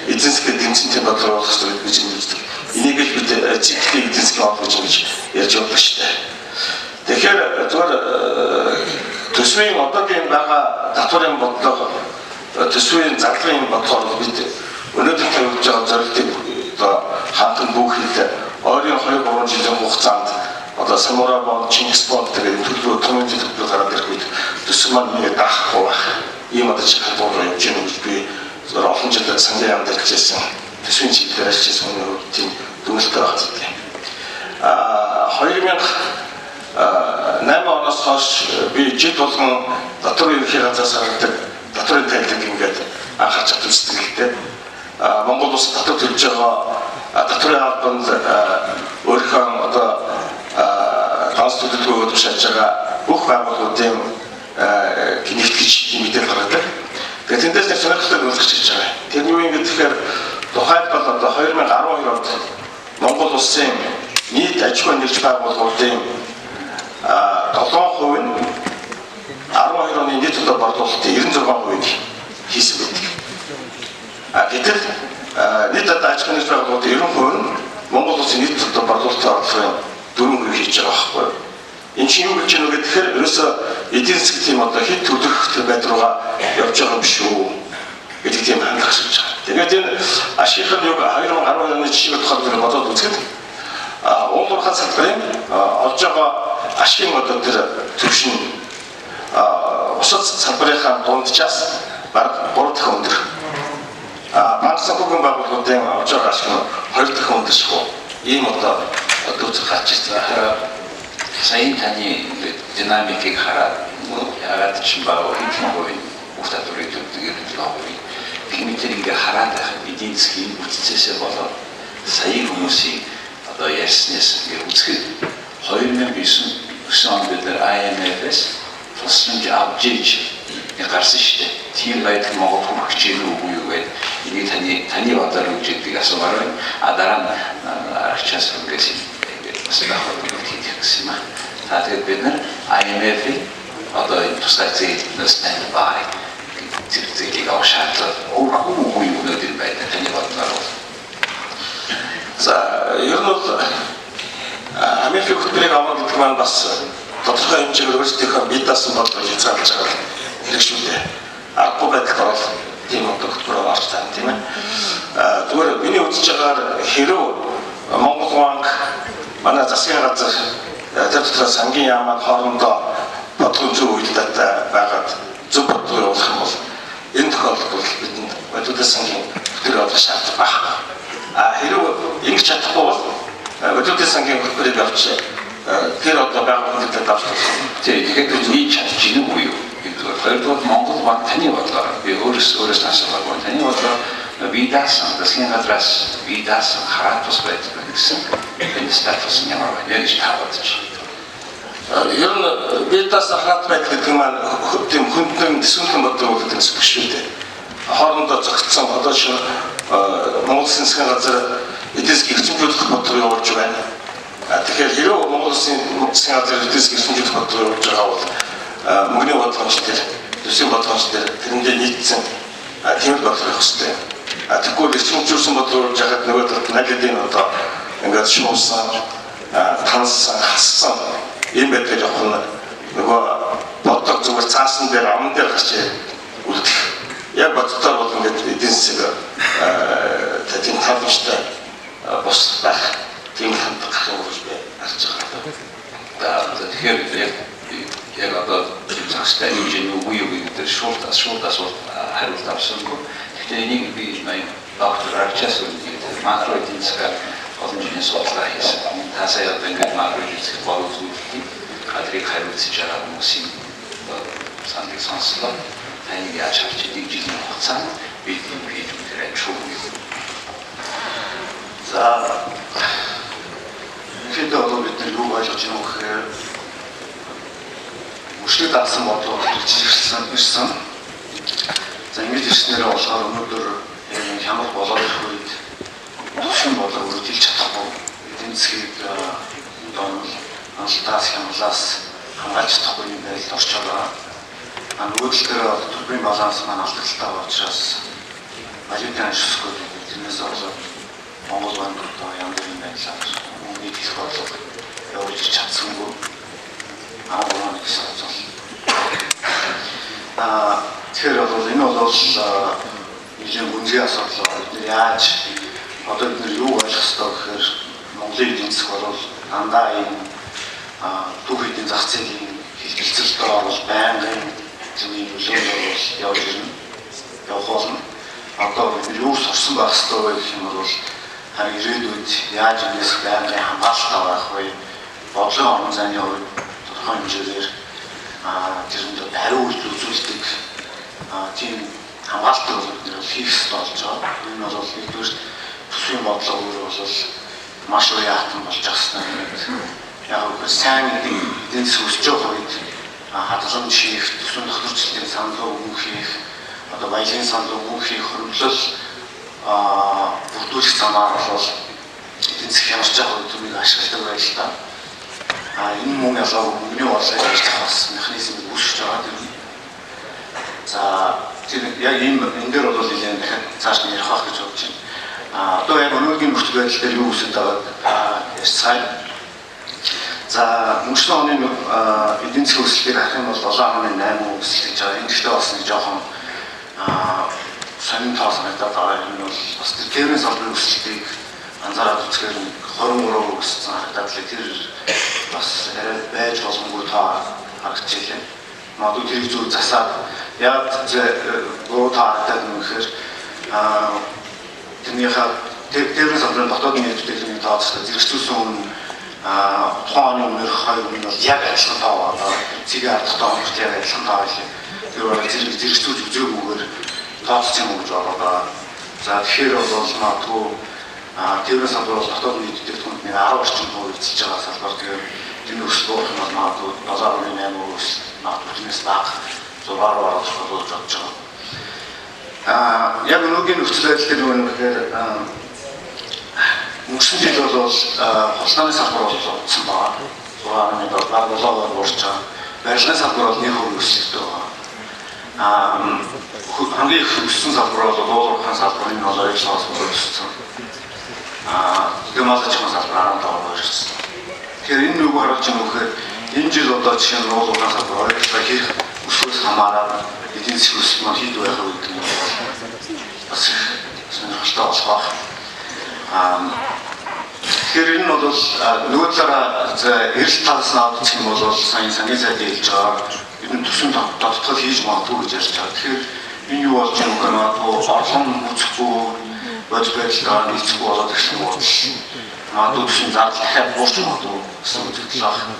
эдийн засгийг дэмжин тийм бодлого явуулах хэрэгтэй гэж үздэг. Энийг л бид циклийг эдийн засгийн онол гэж ингэж ярьж явдаг шүү дээ. Тэгэхээр зүгээр төсвийн одоогийн байгаа татварын бодлого, төсвийн зарлагын бодлогоор бид өнөөдөр тавьж байгаа зорилтыг одоо хангах бүхэл ойрын 2-3 жилийн хугацаанд одоо Самурай бонд, Чингис бонд гэдэг төлбөр, томьёон төлбөр гараад ирэх үед төсөв маань ингээд даахгүй байх. Ийм одоо хандлагаар руу явж байгаа гэж би зөв олон жил сангийн яамд ажиллаж байсан. Төсвийн чиглэлээр ажиллаж байсан хүний хувьд тийм дүгнэлттэй байгаа зүйл. 2008 оноос хойш би жил болгон татварын ерөнхий газраас гаргадаг татварын тайланг ингээд анхаарч авч үздэг л дээ. Монгол улс татвар төлж байгаа татварын албанд өөрийнхөө одоо ганц төлөвлөгөө тушааж байгаа бүх байгууллагуудын нэгтгэж мэдээлэл гаргадаг. Тэгээд тэндээс нэг сонирхолтой дүгнэлт хийж байгаа. Тэр нь юу юм гэхээр тухайлбал одоо 2012 онд Монгол улсын нийт аж ахуйн нэгж байгууллагуудын 7% нь 12 оны нийт төлөв борлуулалтын 96%-ийг хийсэн байдаг. Гэтэл нийт одоо аж ахуйн нэгж байгууллагуудын 90% нь Монгол улсын нийт төлөв борлуулалтын орлогын 4% хийж байгаа байхгүй юу? Энэ чинь юу гэж байна вэ гэхээр ерөөсөө эдийн засгийн тийм одоо хэд төлөх байдал руугаа явж байгаа юм биш үү гэдэг тийм хандлага гарч байгаа. Тэгээд энэ ашигын нь юу 2012 оны жишээг тухайлбал бодоод үзэхэд уул уурхай салбарын олж байгаа ашигын одоо тэр түвшин бусад салбарынхаа дунджаас бараг 3 дахин өндөр. Банк санхүүгийн байгууллагуудын олж байгаа ашиг нь 2 дахин өндөр шахуу. Ийм одоо дүүцэх гарч ирсэн. Саяын таны динамикийг хараад яагаад ч баг хэдэн хувийн бүх татварыг төлдөг 97%. Гэх мэтэр ингээ хараад байхад эдийн засгийн бүтцээсээ болоод саяын хүмүүсийн одоо ярьснаас ингээд үзэхэд 2009 онд бид нар IMF-с тусламж авч иж гарсан шүү дээ. Тийм байдал Монгол хүрэх гэж байна үгүй юу гэдэг энийг таны бодлоор юу гэдгийг асуумаар байна. А дараа нь арагчаас үгээс ингээд бас давхар хийх гэсэн юм аа. За тэгээд бид нар IMF-ийн одоо энэ тусгай зээлнээс stand by зэрэг зээлийг авах шаардлага үгүй юу өнөөдөр байдаг таны бодлоор бол. За ер нь бол Америкийн хөтөлбөрийг авах гэдэг маань бас тодорхой хэмжээгээр өөрсдийнхөө бие даасан бодлого хязгаарлаж байгаа хэрэг шүү дээ. Аргагүй байдалд орол тийм одоо хөтөлбөр авч тань тийм ээ. Зүгээр миний үзэж байгаагаар хэрв Монгол банк манай засгийн газар тэр дотор сангийн яамад хоорондоо бодлогын зөв уялдаатай байгаад зөв бодлого явуулах юм бол энэ тохиолдолд бол бидэнд валютын сангийн хөтөлбөр авах шаардлага байхгүй. А хэрв ингэж чадахгүй бол валютын сангийн хөтөлбөрийг авч тэр одоо байгууллагын төлөө авч болох. Тийм, тэгэхээр бид хийж чадчих нь үгүй юу? Нэгдүгээр. Хоёрдугаар Монгол банк таны бодлоор би өөрөөс асуумаар таны бодлоор бие даасан засгийн газраас бие даасан хараат бус байдаг гэсэн энэ статус нь ямар байна гэж та бодож байна. Ер нь бие даасан хараат байдал гэдэг маань тийм хүндэн төсөөлөн бодлого гэдэг нь биш үү дээ. Хоорондоо зохицсон одоо шинэ Монгол Улсын засгийн газар эдийн засгийг эрчимжүүлэх бодлого явуулж байна. Тэгэхээр хэрвээ Монгол Улсын засгийн газар эдийн засгийг эрчимжүүлэх бодлого явуулж байгаа бол мөнгөний бодлогооч дээр, төсвийн бодлогооч дээр тэрэндээ нийцсэн тийм л бодлого явах хэрэгтэй. Тэгэхгүй эрчимжүүлсэн бодлого явуулж байхад нөгөө талд аль хэдийн одоо ингээд шуусан, тансан, хассан ийм байдлаар явах нь нөгөө бодлого зүгээр цаасан дээр аман дээр гарч үлдэх. Яг боддоор бол ингээд эдийн засаг тийм таламжтай бус байх тийм хандлага гарах юм гэж би харж байгаа. Тэгэхээр яг одоо зохистой хэмжээний үгүй юу гэдэг дээр шууд асуулт хариулт авсангүй. Гэхдээ энийг би доктор Арчаас үнийг макро эдийн засгаар олон жилийн судалгаа хийсэн. Та сая одоо ингээд макро эдийн засгийн бодлого зүйлийг кадрыг хариуцж байгаа хүмүүсийн саналыг сонслоо. Таныг яаж харж идэг жилийн хугацаанд бид юм хийж үзэр амжихгүй юу? За ерөнхийдөө бол бид нар юу ойлгож байна вэ гэхээр мөршлөг даасан бодлого хэрэгжиж ирсэн. За ингэж ирснээрээ болохоор өнөөдөр яг энэ хямрал болоод ирэх үед төвшин бодлого өргөдөлж чадахгүй эдийн засгийг онолтаас хямралаас хамгаалж чадахгүй юм байдалд орчоод байгаа. А нөгөө тал дээр төлбөрийн баланс маань алдагдaltaй байгаа учраас валютын ашиг өсгөө тэрнээс болоод Монгол банк одоо янз бүрийн байдлаар мөнгөний хийх бодлого явуулж чадсангүй. 13 гэсэн бол. Тэгэхээр бол энэ бол нэлийн гүнзгий асуудал. Бид нэр яаж одоо бид нэр юу ойлгох ёстой гэхээр Монголын эдийн засаг бол дандаа ийм түүх эдийн зах зээлийн хэлбэлцэлд бол байнгын зүйн нөлөөнд бол явж ирнэ. Явах болно. Одоо бид нар юу сурсан байх ёстой вэ гэх юм бол харин ирээдүйд яаж энэс байнгын хамгаалалттай байх вэ? Бодлогын орон зайны хувьд тодорхой хэмжээгээр тэрэнд хариу үйлдэл үзүүлдэг тийм хамгаалтыг бол бид нэр хийх ёстой болж байгаа. Энэ бол нэгдүгээр төсвийн бодлого өөр бол маш уян хатан болж байгаа ёстой юм. Яг үгүй сайн эдийн засаг өсөж байгаа үед хадгаламж хийх, төсвийн тогтворчлолтын санал өгөх хийх, одоо баялагын санал өгөх хийх хөрөнгөлөл бүрдүүлэх замаар бол эдийн засаг хямарч байгаа үед түүнийг ашигладаг байл та. Энэ мөн ялаагүй мөнгөний бодлогыг ажиллах бас механизмыг үүсгэж байгаа юм. За тэр яг ийм энэ дээр бол нэлээд дахиад цааш нь ярих байх гэж бодож байна. Одоо яг өнөөдрийн нөхцөл байдал дээр юу үүсэж байгааг ярьцгаая. За өнгөрсөн оны эдийн засгийн өсөлтийг харах юм бол 7.8% өсөлт гэж байгаа. Энэ гэхдээ бас нэг жоохон сонин тоо санагдаад байгаа. Энэ бол бас тэр тээврийн салбарын өсөлтийг анзаараад үзэхээр 23% өссөн харагдаад л тэр бас арай байж боломгүй тоо харагдчихлаа. Магадгүй тэрийг зөв засаад яг буруу тоо харагдаад юм гэхээр тэрнийхээ тээврийн салбарын дотоод нийт бүтээгдэхүүний тооцоолол зэрэгцүүлсэн үн тухайн оны өмнөх хоёр үн бол яг адилхан тоо байгаа. Цэгийн ардах тоо хүртэл яг адилхан тоо байлаа. Тэр бол зэрэгцүүлж үзээгүйгээр тооцсон юм гэж бодоод байгаа. За тэгэхээр бол магадгүй Тээврийн салбар бол дотоод нийт бүтээгдэхүүнд нэг 10 орчим хувь эзэлж байгаа салбар. Тэгээд тэрний өсөлт буурах нь бол магадгүй 7.8% өсөлт, магадгүй тэрнээс бага 6 руу орох болов гэж бодож байгаа. Яг өнөөгийн нөхцөл байдал дээр юу гэхээр өнгөрсөн жил бол хулгайны салбар бол утсан байгаа. 6.7 баг 7-оор буурч байгаа. Барилгын салбар бол 1% өсөлттэй байгаа. Хамгийн их өссөн салбар бол дуулуурхайн салбар, энэ бол 2.7-аас өссөн. Тэгээ мал аж ахуйн салбар 17% өссөн. Тэгэхээр энэ нүгөө харуулж байгаа нөхөр энэ жил одоо жишээ нь дуулуурхайн салбар 2.7 хэрэг өсвөөс хамаарат эдийн засгийн өсөлт маань хэд байх вэ гэдэг нь бас их сонирхолтой болох байх. Тэгэхээр энэ нь бол нөгөө талаараа эрэлт талаас нь авах юм бол сая сангийн сайд хэлж байгаа ер нь төсөн тодтол хийж магадгүй гэж ярьж байгаа. Тэгэхээр энэ юу болж байгаа вэ? Магадгүй орлого нь үүсэхгүй, бодит байдлаар нийцэхгүй болоод ирэх юм бол магадгүй төсвийн зардал дахиад буурч магадгүй гэсэн үзэгдэл байна.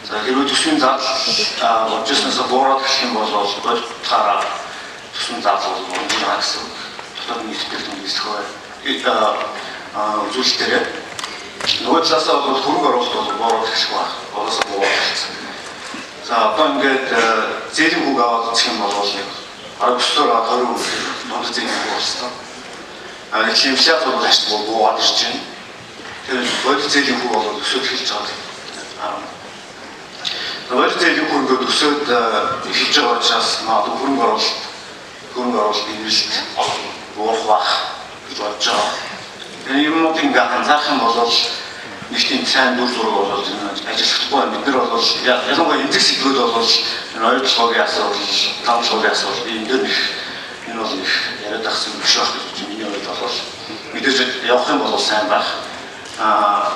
За хэрвээ төсвийн зардал болж ирснээс буураад эхлэх юм бол бодитаараа төсвийн зардал бол унж байгаа гэсэн дотоод нийт бүтээгдэхүүн нисэх бай. Үзүүлэлтээрээ нөгөө талаасаа бол хөрөнгө оруулалт бол буураад эхлэх байх. Болоосоо буураад эхэлсэн. За одоо ингээд зээлийн хүүг аваад үзэх юм бол нэг 19-оор 20% дунд зээлийн хүүг болсон. Гэтэл инфляц бол харьцангуй буугаад ирж байна. Тэгэхээр бодит зээлийн хүүг бол өсөд эхэлж байгаа. Бодит зээлийн хүүг ингээд өсөд эхэлж байгаа учраас магадгүй хөрөнгө оруулалт эрэлт буурах байх гэж бодож байгаа. Энэ юмнуудыг ингээд анзаарах юм бол нэг тийм сайн дүр зураг бол ажиллахдаггүй. Бид нар бол ялангуяа эмзэг сэдвүүд бол энэ хоёр толгойн асуудал, таван толгойн асуудал энэ дээр их энэ бол их яриад байх зүйл биш байх гэж миний хувьд бол мэдээж явах юм бол сайн байх.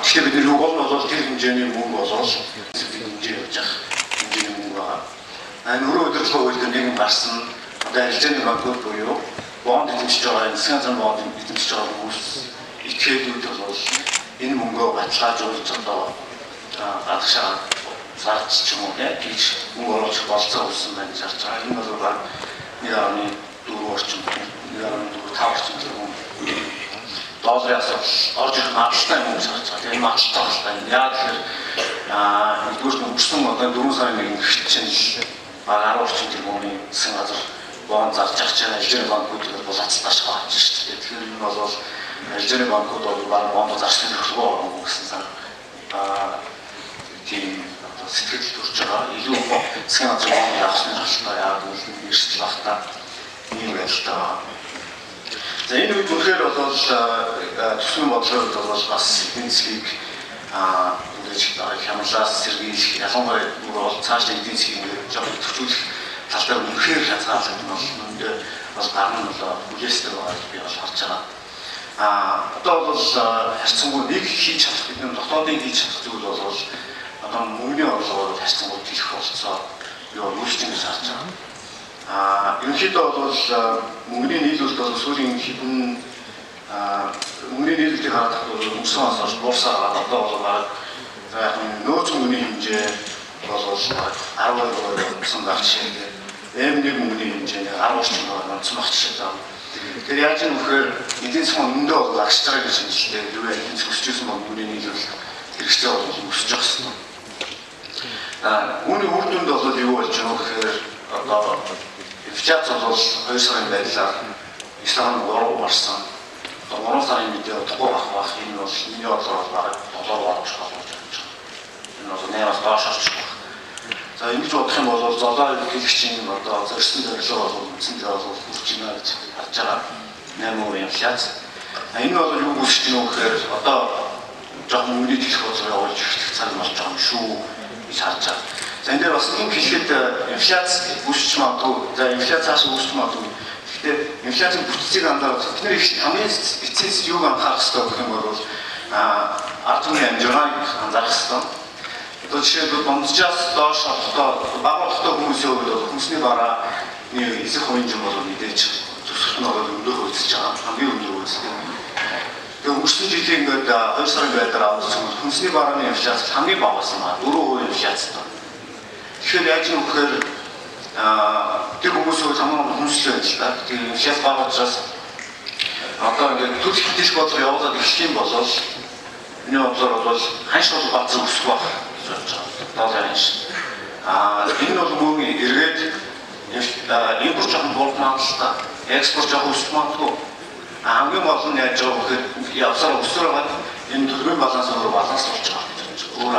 Тэгэхээр бид нар юу бол тэр хэмжээний мөнгө бол хэмжээ явж байгаа хэмжээний мөнгө байгаа. Энэ өрөө удирдлагын хууль дээр нэгэн гарсан одоо арилжааны банкуд буюу бонд эзэмшиж байгаа, засгийн газрын бонд эзэмшиж байгаа хүмүүс итгээдүүд бол энэ мөнгөө баталгаажуулж одоо гадагшаа зарж ч юм уу тэгж мөнгө оруулах болцоо үүссэн байна гэж харж байгаа. Энэ бол баг 1.4 орчим 1.4-5 орчим тэрбум долларын асуудал орж ирэх магадлалтай юм гэж харж байгаа. Тэгээ энэ магадлалтай байна. Яг тэгэхээр нэгдүгээр нь өнгөрсөн одоо 4 сарын 1-нд чинь баг 10 орчим тэрбумын засгийн газар бонд зарж авч байгаа арилжааны банкуд булаацтааш байгаа шүү дээ. Тэгэхээр энэ бол арилжааны банкуд бол баг бонд зарсан нөхцөл байгаа гэсэн сан тийм одоо сэтгэл төрж байгаа. Илүү засгийн газрын бонд авах сонирхолтой яг үл эрсдэл байх та ийм байдалтай байгаа. За энэ үед үнэхээр бол төсвийн бодлогын хувьд бол бас эдийн засгийг ингэж хямлаас сэргийлэх, ялангуяа бол цаашдаа эдийн засгийг ингэж жоохон идэвхжүүлэх тал дээр үнэхээр хязгаарлагдсан бол үүндээ бол гарна нь бол хүлээстэй байгаа гэж би бол харж байгаа. Одоо бол харьцангуй нэг хийж чадах бид нар дотоодын хийж чадах зүйл бол одоо мөнгөний орлогоор харьцангуй дийлэх болцоо юу үүсч ингэж харж байгаа. Ерөнхийдөө бол мөнгөний нийлүүлэлт бол сүүлийн хэдэн мөнгөний нийлүүлэлтийг хараад бол өнгөрсөн оноос хойш буурсаар байгаа. Одоо бол баг за яг нөөц мөнгөний хэмжээ бол баг 12% унасан байх жишээ. M1 мөнгөний хэмжээ 10 орчим унасан байх жишээ байна. Тэгэхээр яаж юм бэхээр эдийн засгийн өндөндөө бол агшиж байгаа гэж шинжилтэй. Хэрвээ эдийн засаг өсөж исэн бол мөнгөний нийлүүлэлт хэрэгцээ бол өсөж явах хэрэгтэй. Үүний үр дүнд бол юу болж байгаа гэхээр одоо инфляц бол 2 сарын байдлаар 9.3 гарсан. Одоо 3 сарын мэдээ удахгүй байх байх. Энэ бол миний бодлоор бол бараг 7 орчих болж байгаа. Энэ бол 8-аас доош орчих байх. За ингэж бодох юм бол золоо ерөнхийлөгчийн одоо зорьсон зорилго бол үндсэндээ бол хүрч байна гэж харж байгаа. 8% инфляц. Энэ бол юу үүсэж байна вэ гэхээр одоо жоохон мөнгөний дийлэх бодлого явуулж эхлэх цаг болж байгаа юм шүү гэж харж байгаа. За энэ дээр бас нэг хэлэхэд инфляц үүсч магадгүй. За инфляц цаашаа үүсч магадгүй. Гэхдээ инфляцийн бүтцийг анзаарах. Бид нэр хамгийн эцэс юуг анхаарах хэрэгтэй гэх юм бол ард түмний амжиргааг анзаарах хэрэгтэй. Одоо жишээлбэл дунджаас доош орлоготой бага орлоготой хүмүүсийн хувьд бол хүнсний барааны эсэх хувийн жим бол мэдээж төсөлт нь бол өндөр хөөцөж байгаа. Хамгийн өндөр хөөцтэй. Тэгээ өнгөрсөн жилийн ингээд 2 сарын байдлаар авсан бол хүнсний барааны инфляц хамгийн бага байсан байна. 4% инфляцтай. Тэгэхээр яаж юм бэхээр тэр хүмүүсийн хувьд хамгийн хүнслэл байж та. Тэгээ инфляц бага учраас Одоо ингээд төрөх хэлэх бодлого явуулаад эхлэх юм бол миний бодлоор бол ханш бол базар өсөх байх гэж бодож байгаа. Долларын ханш. Энэ бол мөн эргээд импорт жоохон буурах магадлалтай, экспорт жоохон өсөх магадгүй. Хамгийн гол нь яаж байгаа вэ гэхээр явсаар өсөр байгаад энэ төлбөрийн баланс өөр баланс болж байгаа гэж бодож байгаа. Өөр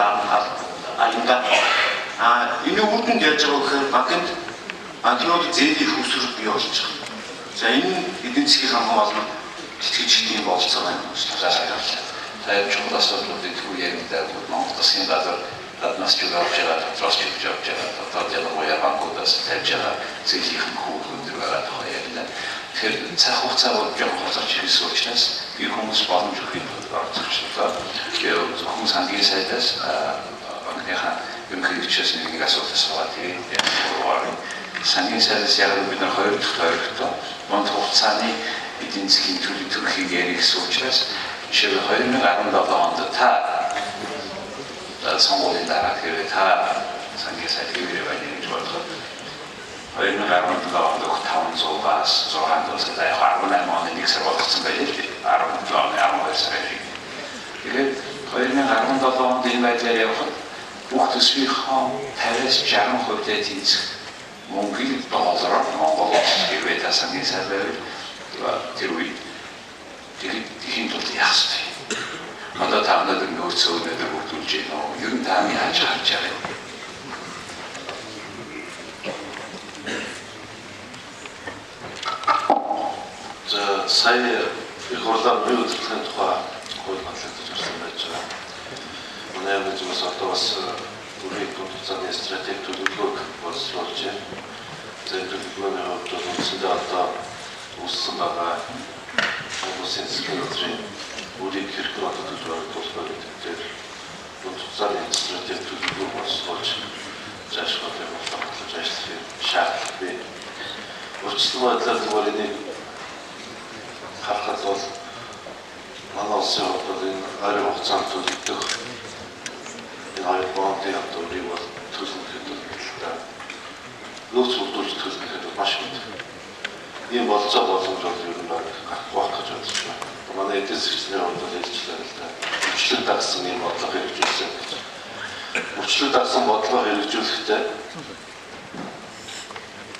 аянда. Энэ үр дүнд яаж байгаа вэ гэхээр банкнд банкнууд зээлийн их өсвөр бий болж байгаа. За энэ эдийн засгийн хамгийн гол нь тэтгэжчдийн болцоо байна гэж байна. За чухал асуудлуудыг түр яригдаад Монгол засгийн газар гаднаас ч авч байгаа, дотроос ч авч байгаа, дотоод ялангуяа банкудаас тавьж байгаа зээлийн хүү өндөр байгаа тухай ярьлаа. Тэгэхээр цаг хугацаа бол жоохон хоцорч ирсэн учраас би хүмүүс боломж өгөхийн тулд оролцогчлоо. Зөвхөн сангийн сайдаас банкныхаа ерөнхийлөгчөөс нэг асуулт асуугаад тэгээд сангийн сайдаас яг бид нар хоёр дахь тойрогтой дунд хугацааны эдийн засгийн төрхийг ярих учраас жишээлбэл 2017 онд та сонгуулийн дараа хэрвээ та сангийн сайд хэвээрээ байна гэж бодоход 2017 онд 500-аас 600 за яг 18 оны 1 сар болгоцсон байлээ л дээ. 17 оны 12 сарын. Тэгээд 2017 онд энэ байдлаар явхад бүх төсвийнхөө 50-аас 60% тэнцэх мөнгийг доллараар Монгол улс хэрвээ та сангийн сайд байвал тэр үед тэгэхийн тулд яах ёстой юм? Одоо та өнөөдөр нөөцөө өнөөдөр бүрдүүлж байна уу? Ер нь та яаж харж байгаа юм? За сая их хурлаар буян удирдлагын тухай хууль батлагдаж гарсан байж байгаа. Манай яамны зүгээс одоо бас бүрийн дунд хугацааны стратеги төлөвлөгөөг боловсруулж байна. За энэ төлөвлөгөөний хувьд бол үндсэндээ одоо үүссэн байгаа Улсын засгийн газрын бүрийг хэрхэн одоо төлөв баригдуулах вэ гэдэг дээр дунд хугацааны стратеги төлөвлөгөө боловсруулж цаашгаа батлаж ажиллах шаардлага бий. Урьдчилан байдлаар зүгээр энийг харахад бол манай улсын хувьд бол энэ ойрын хугацаанд төлөгдөх энэ хоёр бондын одоо үрийг бол төлнө гэхэд бол нөөц бүрдүүлж төлнө гэхэд бол маш их. Ийм болцоо боломж бол ер нь баг гарахгүй байх гэж бодож байна. Манай эдийн засгийн хувьд бол хэлжлээ л да. Мөрчлөг дагсан ийм бодлого хэрэгжүүлсэн гэж. Мөрчлөг дагсан бодлого хэрэгжүүлэхдээ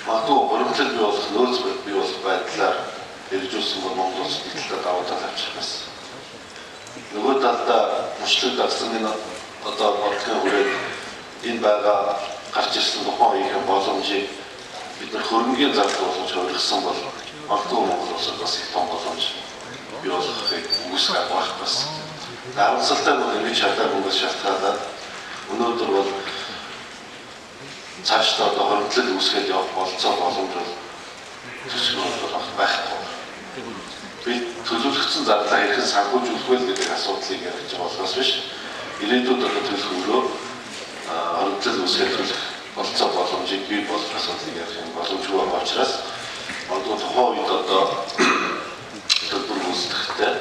магадгүй хуримтлал бий болох, нөөц бий болох байдлаар хэрэгжүүлсэн бол Монгол улс нэг талдаа давуу тал авчих байсан. Нөгөө талдаа мөрчлөг дагсан энэ одоо бодлогын хүрээнд энэ байгаа гарч ирсэн тухайн үеийн боломжийг бид нар хөрөнгийн зардал болгож хувиргасан бол магадгүй Монгол улсад бас их том боломж бий болохыг үгүйсгэх байх бас. Харамсалтай нь ингэж чадаагүйгээс шалтгаалаад өнөөдөр бол цаашдаа одоо хуримтлал үүсгээд явах болцоо боломж бол төсвөр бол байхгүй. Бид төлөвлөгдсөн зардлаа хэрхэн санхүүжүүлэх вэ гэдэг асуудлыг ярих болохоос биш. Ирээдүйд одоо төлөх өрөө хуримтлал үүсгээд төлөх болцоо боломжийг бий болгох асуудлыг ярих юм боломжгүй байгаа учраас одоо тухайн үед одоо төлбөр гүйцэтгэхдээ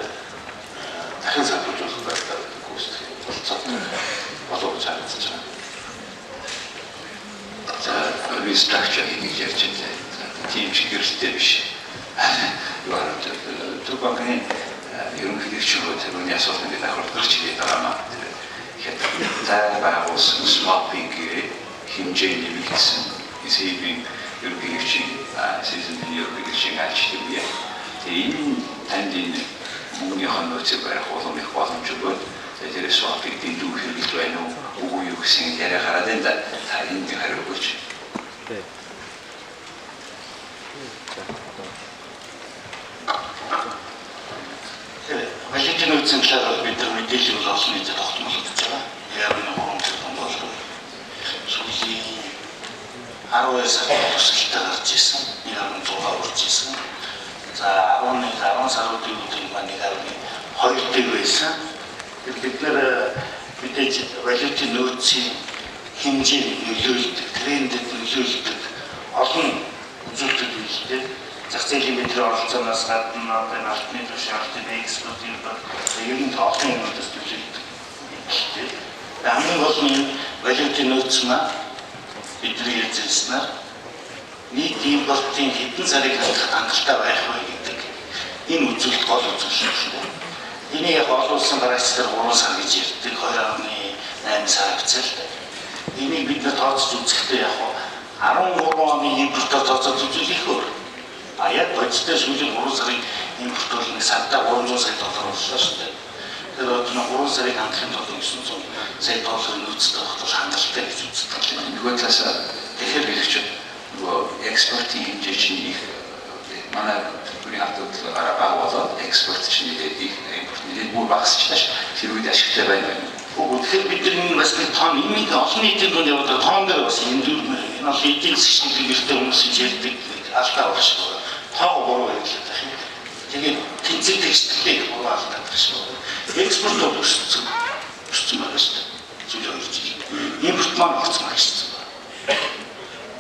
дахин санхүүжүүлэх байдлаар гүйцэтгэх болцоотой болов гэж харагдаж байна. За restructure гэж ярьж байна. Тийм ч гэрэлтэй биш. Төв банкны ерөнхийлөгчийн хувьд тэрний асуулт ингээд давхар гарч ирээд байгаа маа. Тэгэхээр зай байгуулсан swapping хэмжээ нэмэгдсэн. ECB-ийн ерөнхийлөгчийн CCP-ийн ерөнхийлөгчийн альчдаг үе. Тэгээ энэ танд энэ мөнгөнийхөө нөөцийг барих улам их боломж өгөөд тэр swap-ыг дэндүү хэрэглэж байна уу үгүй юу гэсэн яриа гараад байна да. Та энд хариу өгөөч. Валютын нөөцийн талаар бол бид нар мэдээллийг бол олон нийтэд тогтмолдож байгаа. Яг энэ 3 тэрбум доллар сүүлийн 12 сард өсөлттэй гарч ирсэн. 1.6 урж ирсэн. За 11 10 саруудын өдөр маань 1.2 дэг байсан. Бид нар мэдээж валютын нөөцийн хэмжээ нөлөөлдөг, трендэд нөлөөлдөг олон үзүүлэлтүүд үйлдэл. Зах зээлийн бидний оролцооноос гадна одоо энэ алтны түвшин, алтны экспортын бол ер нь олон юмнуудаас нөлөөлдөг. Хамгийн гол нь энэ валютын нөөц маань бидний ярьснаар нийт импортын хэдэн сарыг хангах хангалттай байх вэ гэдэг Энэ үзүүлэлт гол үзүүлэлт л дээ. Энийг яг олон улсын дараагч дээр 3 сар гэж ярьдаг, 2.8 сар хавцаа л дээ. Энийг бид нар тооцож үзэхдээ яг 13 оны импортоор тооцоод үзвэл их өөр. А яг бодиттой сүүлийн 3 сарын импорт бол нэг сардаа 300 сая доллар боллоо шүү дээ. Тэгэхээр одоо 3 сарыг хангахын тулд 900 сая долларын нөөцтэй байх бол хангалттай гэж үздэг. Нөгөө талаас тэгэхээр хэрэгч нөгөө экспортын хэмжээ чинь их манай төлбөрийн асуудал бага болоод экспорт чинь нэлээд их, импорт нэлээд бүр багасчлаа ш. Тэр үед ашигтай байна. Үгүй, тэгэхээр бид нар энэ бас нэг тоон энэ олон нийтийн дунд яваад тоон дээр бас эндүүрмээр. Энэ бол эдийн засгийн гэртэй хүмүүс гэж ярьдаг алдаа баг шиг байна. Тоог буруу ярьлаа гэх юм. Тэгээд тэнцэг тэгсгэлээ их буруу алдаа гэх шиг байна. Экспорт бол өссөн. Өссөн байгаа шүү дээ. Сүүлийн 2 жил. Импорт маань огцом багассан байна.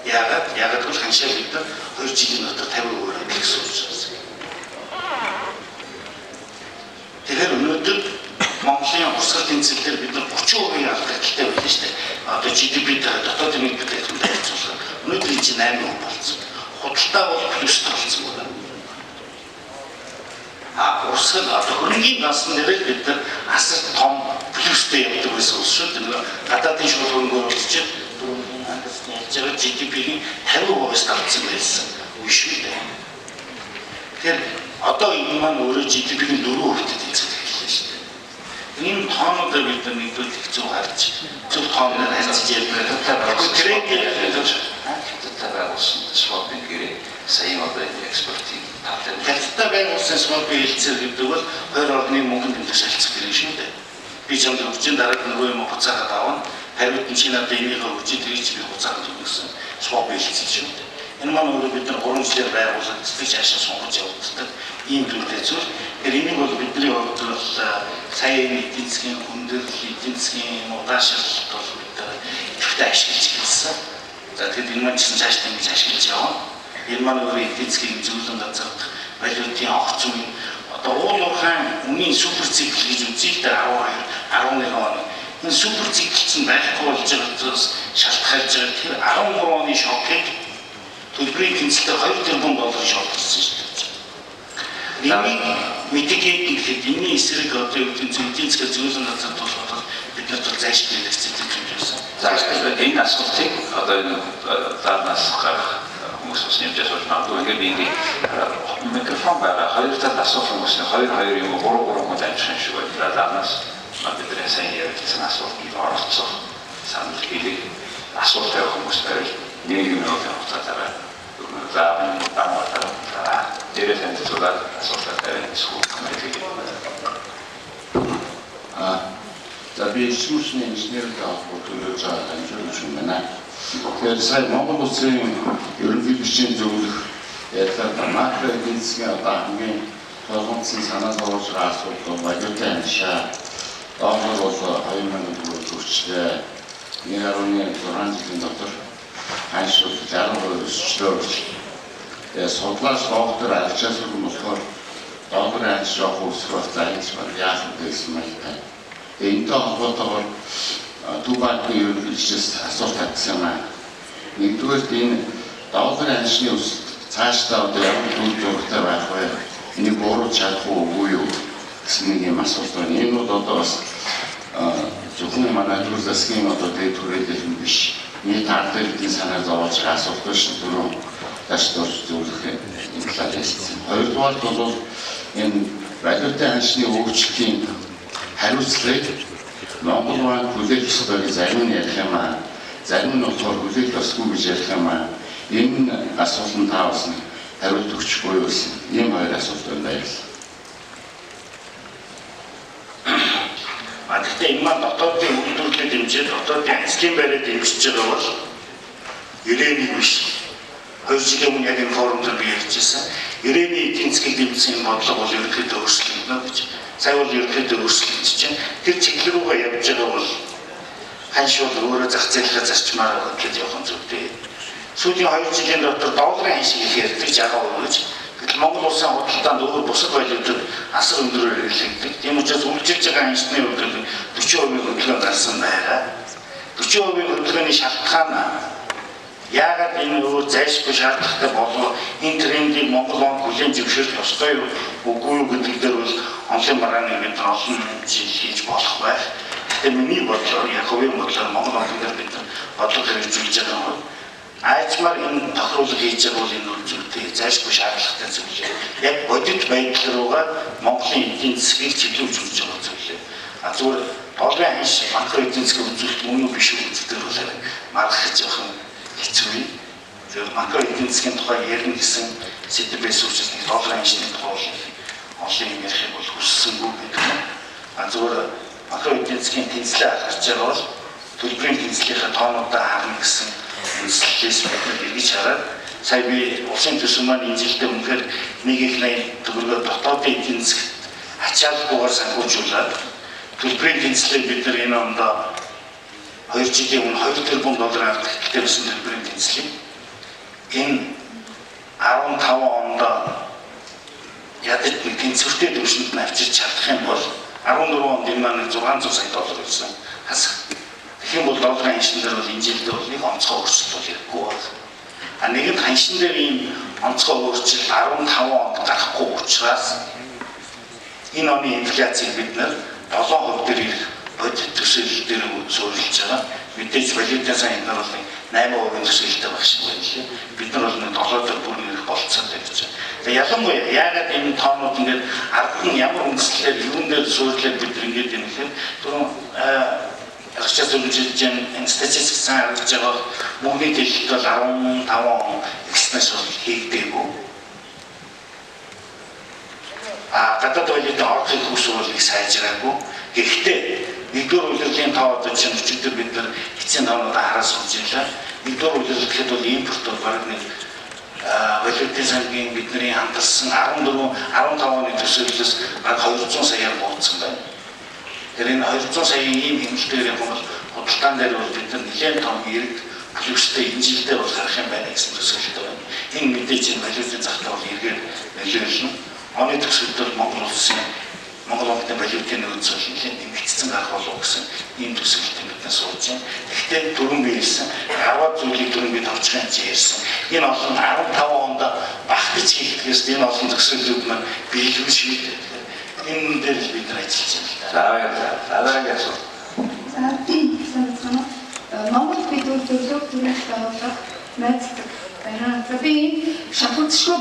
Яагаад? Яагаад гэвэл ханшаа бид нар 2 жилийн дотор 50% гэсэн учраас. Тэгэхээр өнөөдөр Монголын урсгал тэнцвэрлэлээр бид нар 30% алдагдaltaй байлаа шүү дээ. Одоо GDP-тэй дотоод нэмэлт бүтээгдэхүүнтэй харьцуулахад өнөөдөр энэ чинь 8% болсон. Худалдаа бол плюстэй болсон байна. А урсгал одоо хөрөнгийн гансан дээр бид нар асар том плюстэй явдаг байсан улс шүү дээ. Гадаадын шууд хөрөнгө оруулалт чинь ярьж байгаа GDP-ийн 50%-аас давтсан байсан үе шүү дээ. Тэгэхээр одоо энэ маань өөрөө GDP-ийн 4%-тэй тэнцвэртэй хэллээ шүү дээ. Энэ тоонуудаа бид нар нэгдүгээр их зөв харж, зөв тооноор харьцаж ярьдаг. Хятадтай байгуулсан swap-ын гэрээ сая одоо экспортын талаар Хятадтай байгуулсан swap-ын хэлцээр гэдэг бол хоёр орны мөнгөнд тэмдэг шалцах гэрээ шүү дээ. Би чамд өгч дараа нь нөгөө юм буцаагаад авна. Хариуд нь чи надад энийгээ өгч тэрийг чи би буцаагаад өгнө гэсэн swap хэлцэл шүү дээ. Энэ маань өөрөө бид нар 3 жилээр байгуулагддаг, цаашаа сунгаж явагддаг ийм дүнтэй зүйл. Тэгэхээр энийг бол бидний хувьд бол сая энэ эдийн засгийн хүндрэл, эдийн засгийн удаашралт бол бид нар ихэвчлэн ашиглаж эхэлсэн. За тэгэхэд энэ маань ч гэсэн цаашдаа ингэж ашиглаж явна. Энэ маань өөрөө эдийн засгийн зөвлөн газардах валютын огцом одоо уул уурхайн үнийн супер цикл гэж үзье л дээ 12, 11 оны. Энэ супер цикл чинь байхгүй болж байгаагаас шалтгаалж байгаа тэр 13 оны шокыг төлбөрийн тэнцэлтэй 2 тэрбум долларын шок болсон шүү дээ. Энийг mitigate гэхэд энэний эсрэг одоо юу гэдэг нь эдийн засгийн зөвлөн газар тулах бид нарт бол зайлшгүй хэрэгцээтэй зүйл байсан. За энэ асуултыг одоо энэ заанаас гарах хүмүүс бас нэмж асууж магадгүй. Ингээд би ингээд микрофон байгаа. Хоёр талд асуух хүмүүс нь 2 2 юм уу 3 3 хүн амжих юм шиг байна. Заанаас бидний сайн ярилцсан асуултанд оролцох санал хэлэх асуулт тавих хүмүүс байвал нэг минутын хугацаагаар за дамаа дээрээ танилцуулаад асуултаа тавина эсвэл За би эрчим инженертэй холбоотой төлөөж байгаа дамжуулагч юм байна. Тэгэхээр сая Монгол улсын ерөнхийлөгчийн зөвлөх ярьлаа макро эдийн засгийн одоо хамгийн толгомдсон санаа зовж байгаа асуудал бол валютын ханшаа. Доллар бол 2000 төгрөг өсчлээ. 1.6 жилийн дотор ханш бол 60% өсчлөө гэж. Тэгээ судлаач доктор Алчаасур нь болохоор долларын ханш жоох өсөх бол за хийж байна. Яах вэ гэсэн маягтай. Тэгээ энэтэй холбоотойгоор Төв банкны ерөнхийлөгчөөс асуулт татсан юм аа. Нэгдүгээрт энэ долларын ханшны өсөлт цаашдаа одоо ямар дүр зурагтай байх вэ? Энийг бууруулж чадах уу үгүй юу гэсэн нэг юм асуулт байна. Энэ бол одоо бас зөвхөн манай төр засгийн одоо дээд хүрээлэл юм биш. Нийт ард иргэдийн санаа зовоож байгаа асуулт биш. Түрүүн даш дурж зөвлөх энэ талаар ярьсан. Хоёрдугаарт бол энэ валютын ханшны өөрчлөлтийн хариуцлагыг Монгол банк хүлээх ёстой гэж зарим нь ярих юм аа. Зарим нь болохоор хүлээх ёсгүй гэж ярих юм аа. Энэ асуултанд та бас хариулт өгчихгүй юу гэсэн ийм хоёр асуулт байна. Баярлалаа. А гэхдээ энэ маань дотоодын үйлдвэрлэлд дэмжиж, дотоодын ажлын байраар дэмжиж байгаа бол 91 биш. 2 жилийн өмнө яг энэ форум дээр би ярьж байсан. 91 эдийн засгийг дэмжсэн энэ бодлого бол ерөнхийдөө өөрчлөгдөнө гэж. Сая бол ерөнхийдөө өөрчлөгдөж чинь тэр чиглэл рүүгээ явж байгаа бол ханш бол өөрөө зах зээлээ зарчмаар хөдлөж явах нь зүйтэй. Сүүлийн 2 жилийн дотор долларын ханш их ярьдаг 60% гэж. Гэтэл Монгол улсын худалдаанд өөр бусад валютууд асар өндөрөөр хэрэглэгддэг. Тийм учраас үйлчилж байгаа ханшны хувьд 40% хөдөлгөөн гарсан байгаа. 40% хөдөлгөөний шалтгаан Яагаад энэ өөр зайлшгүй шаардлагатай болов, энэ трендийг Монгол банк хүлээн зөвшөөрөх ёстой юу үгүй юу гэдэг дээр бол онлын маргааныг бид нар олон жил хийж болох байх. Гэхдээ миний бодлоор, яг хувийн бодлоор Монгол банкн дээр бид нар бодлого хэрэгжүүлж байгаа нь аажмаар энэ тохируулга хийж байгаа бол энэ зүйтэй зайлшгүй шаардлагатай зүйл. Яг бодит байдал руугаа Монголын эдийн засгийг чиглүүлж өгч байгаа зүйл. А зүгээр долларын ханш макро эдийн засгийн үзүүлэлт мөн үү биш үү гэдэг бол маргах жоохон хэцүү юм. Тэгэхээр макро эдийн засгийн тухай ярина гэсэн сэдэв байсан учраас нэг долларын ханшны тухай бол олон юм ярихыг бол хүссэнгүй гэдэг юм. А зүгээр макро эдийн засгийн тэнцлээ харж байгаа бол төлбөрийн тэнцлийнхээ тоонуудаа харна гэсэн үндэслэлээс бид нар эргэж хараад сая би улсын төсөв маань энэ жилдээ үнэхээр 1.80 төгрөгөөр дотоодын эдийн засагт ачаалгүйгээр санхүүжүүлээд төлбөрийн тэнцлээ бид нар энэ онд 2 жилийн өмнө 2 тэрбум доллар алдагтай байсан төлбөрийн тэнцлийг энэ 15 онд ядаж нэг тэнцвэртэй түвшинд нь авчирч чадах юм бол 14 онд энэ маань 600 сая доллар байсан хасах. Тэгэх юм бол долларын ханшин дээр бол энэ жилдээ бол нэг онцгой өөрчлөлт бол ирэхгүй байна. А нэгэнт ханшин дээр ийм онцгой өөрчлөлт 15 онд гарахгүй учраас энэ оны инфляцийг бид нар 7% дээр ирэх бодит төсөөлөл дээр суурилж байгаа. Мэдээж валютын сан энэ бол 8% төсөөлөлтэй байх шиг байна лээ. Бид нар бол 7 дээр бүр нэрэх болцоотой гэж байна. Тэгээ ялангуяа яагаад энэ тоонууд ингээд ард нь ямар үндслээр юун дээр суурлаад бид нар ингээд юм гэхээр түрүүн агчаа зөвлөж энэ статистик сан харагдаж байгаа мөнгөний дэлхийд бол 15 он ихснээс бол хийгдээгүй. А гадаад валютын орохыг хүсвэл бол их сайжраагүй. Гэхдээ нэгдүгээр улирлын тоо одоо чинь өчигдөр бид нар эцсийн тоонуудаа хараа сууж байлаа. Нэгдүгээр улирал гэхэд бол импорт бол бараг нэг валютын сангийн бидний хамтарсан 14 15 оны төсөөллөөс бараг 200 саяар бууцсан байна. Тэр энэ 200 саяын ийм хэмнэлтээр явах бол худалдаан дээр бол бид нар нэлээд том эрг плюстэй энэ жилдээ бол гарах юм байна гэсэн төсөөлөлтэй байна. Энэ мэдээж энэ валютын захтай бол эргээр нөлөөлнө. Оны төгсгөлд бол Монгол улсын Монгол банкны валютын нөөц бол нэлээд нэмэгдсэн гарах болов гэсэн ийм төсөөлөлтөд бид нар сууж байна. Гэхдээ түрүүн би хэлсэн 10 зүйлийг түрүүн би товчхон хэмжээ ярьсан. Энэ олон 15 онд багтаж хийхдгээс энэ олон төсөөллүүд маань биелгүй шийдээ. Энэ дээр л бид нар ажиллаж байна л да. За баярлалаа. Дараагийн асуулт. За сайн байна уу? Монгол бид төлөв төрийн байгууллага найздаг байна. За би энэ шахагдшгүй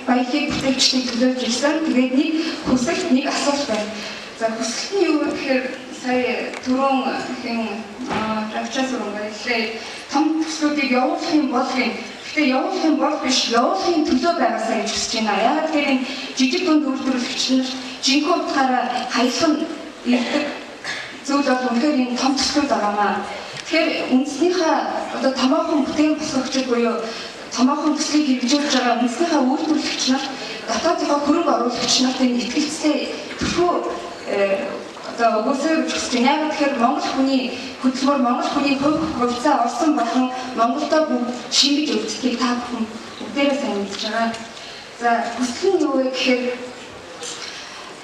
баялаг бүтээгчдийг төлөөлж ирсэн. Тэгээд нэг хүсэлт, нэг асуулт байна. За хүсэлт нь юу вэ гэхээр сая түрүүн хэн Равчаас өрөнгөлээ том төслүүдийг явуулах юм бол гин. Гэхдээ явуулах юм бол биш, явуулахын төлөө байгаасаа гэж хүсэж байна. Яагаад гэхээр энэ жижиг дунд үйлдвэрлэгч нар жинхэнэ утгаараа хаялах нь ирдэг зүйл бол үнэхээр энэ том төслүүд байгаамаа. Тэгэхээр үндснийхээ одоо томоохон бүтээн босгогчид буюу томоохон төслийг хэрэгжүүлж байгаа үндснийхээ үйлдвэрлэгч нар дотоодынхоо хөрөнгө оруулагч нарт энэ итгэлцээ төлхөө одоо өгөөсэй гэж хүсэж байна. Яг тэгэхээр Монгол хүний хөдөлмөр, Монгол хүний хувь хувьцаа орсон болон Монголдо бүгд шингэж өвдөлтийг та бүхэн бүгдээрээ сайн мэдж байгаа. За хүсэл нь юу вэ гэхээр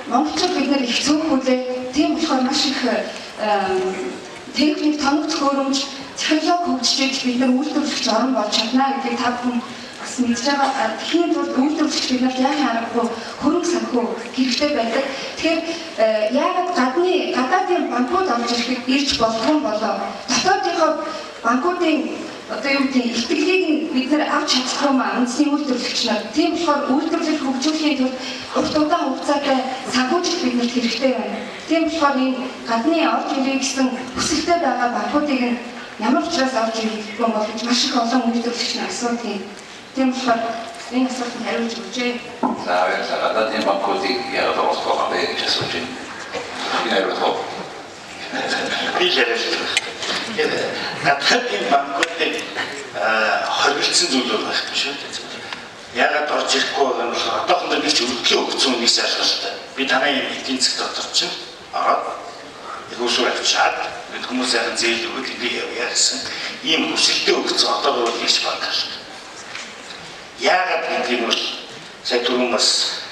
монголчууд бид нар их цөөхүүлээ. Тийм болохоор маш их техник, тоног төхөөрөмж, технологи хөгжиж бид нар үйлдвэрлэгч орн болж чадна гэдгийг та бүхэн бас мэдж байгаа. Тэгэхийн тулд үйлдвэрлэгч бид нарт яахын аргагүй хөрөнгө санхүү хэрэгтэй байдаг. Тэгэхээр яагаад гадаадын банкуд орж ирэхэд ирж болдгоо юм болоо? Дотоодынхоо банкуудын одоо юу гэдэг итгэлийг нь бид нар авч чадахгүй маа үндэсний үйлдвэрлэгч нар. Тийм болохоор үйлдвэрлэл хөгжүүлэхийн тулд урт удаан хугацаатай санхүүжилт биднэрт хэрэгтэй байна. Тийм болохоор энэ гадны орж ирье гэсэн хүсэлтэй байгаа банкуудыг нь ямар учраас орж ирэхгүй бол гэж маш их олон үйлдвэрлэгч нар асуудаг юм. Тийм болохоор энэ асуултанд хариулж өгөөч. За баярлалаа. Гадаадын банкуудыг яагаад оруулах байгаа бэ гэж асууж байна. Энэ хариулах уу? Би л яриад байна. Гадаадын банкуудыг хоригдсан зүйл бол байхгүй шүү дээ. Яагаад орж ирэхгүй байгаа нь болохоор одоохондоо би ч өргөдлөө өгсөн нэг шалгалтай. Би танай эдийн засаг дотор чинь ороод их усур авчаад бид хүмүүс сайхан зээл өгөөд ингээ явъя гэсэн ийм хүсэлтээ өгсөн одоо бол их банк алга. Яагаад гэдгийг бол сая түрүүн бас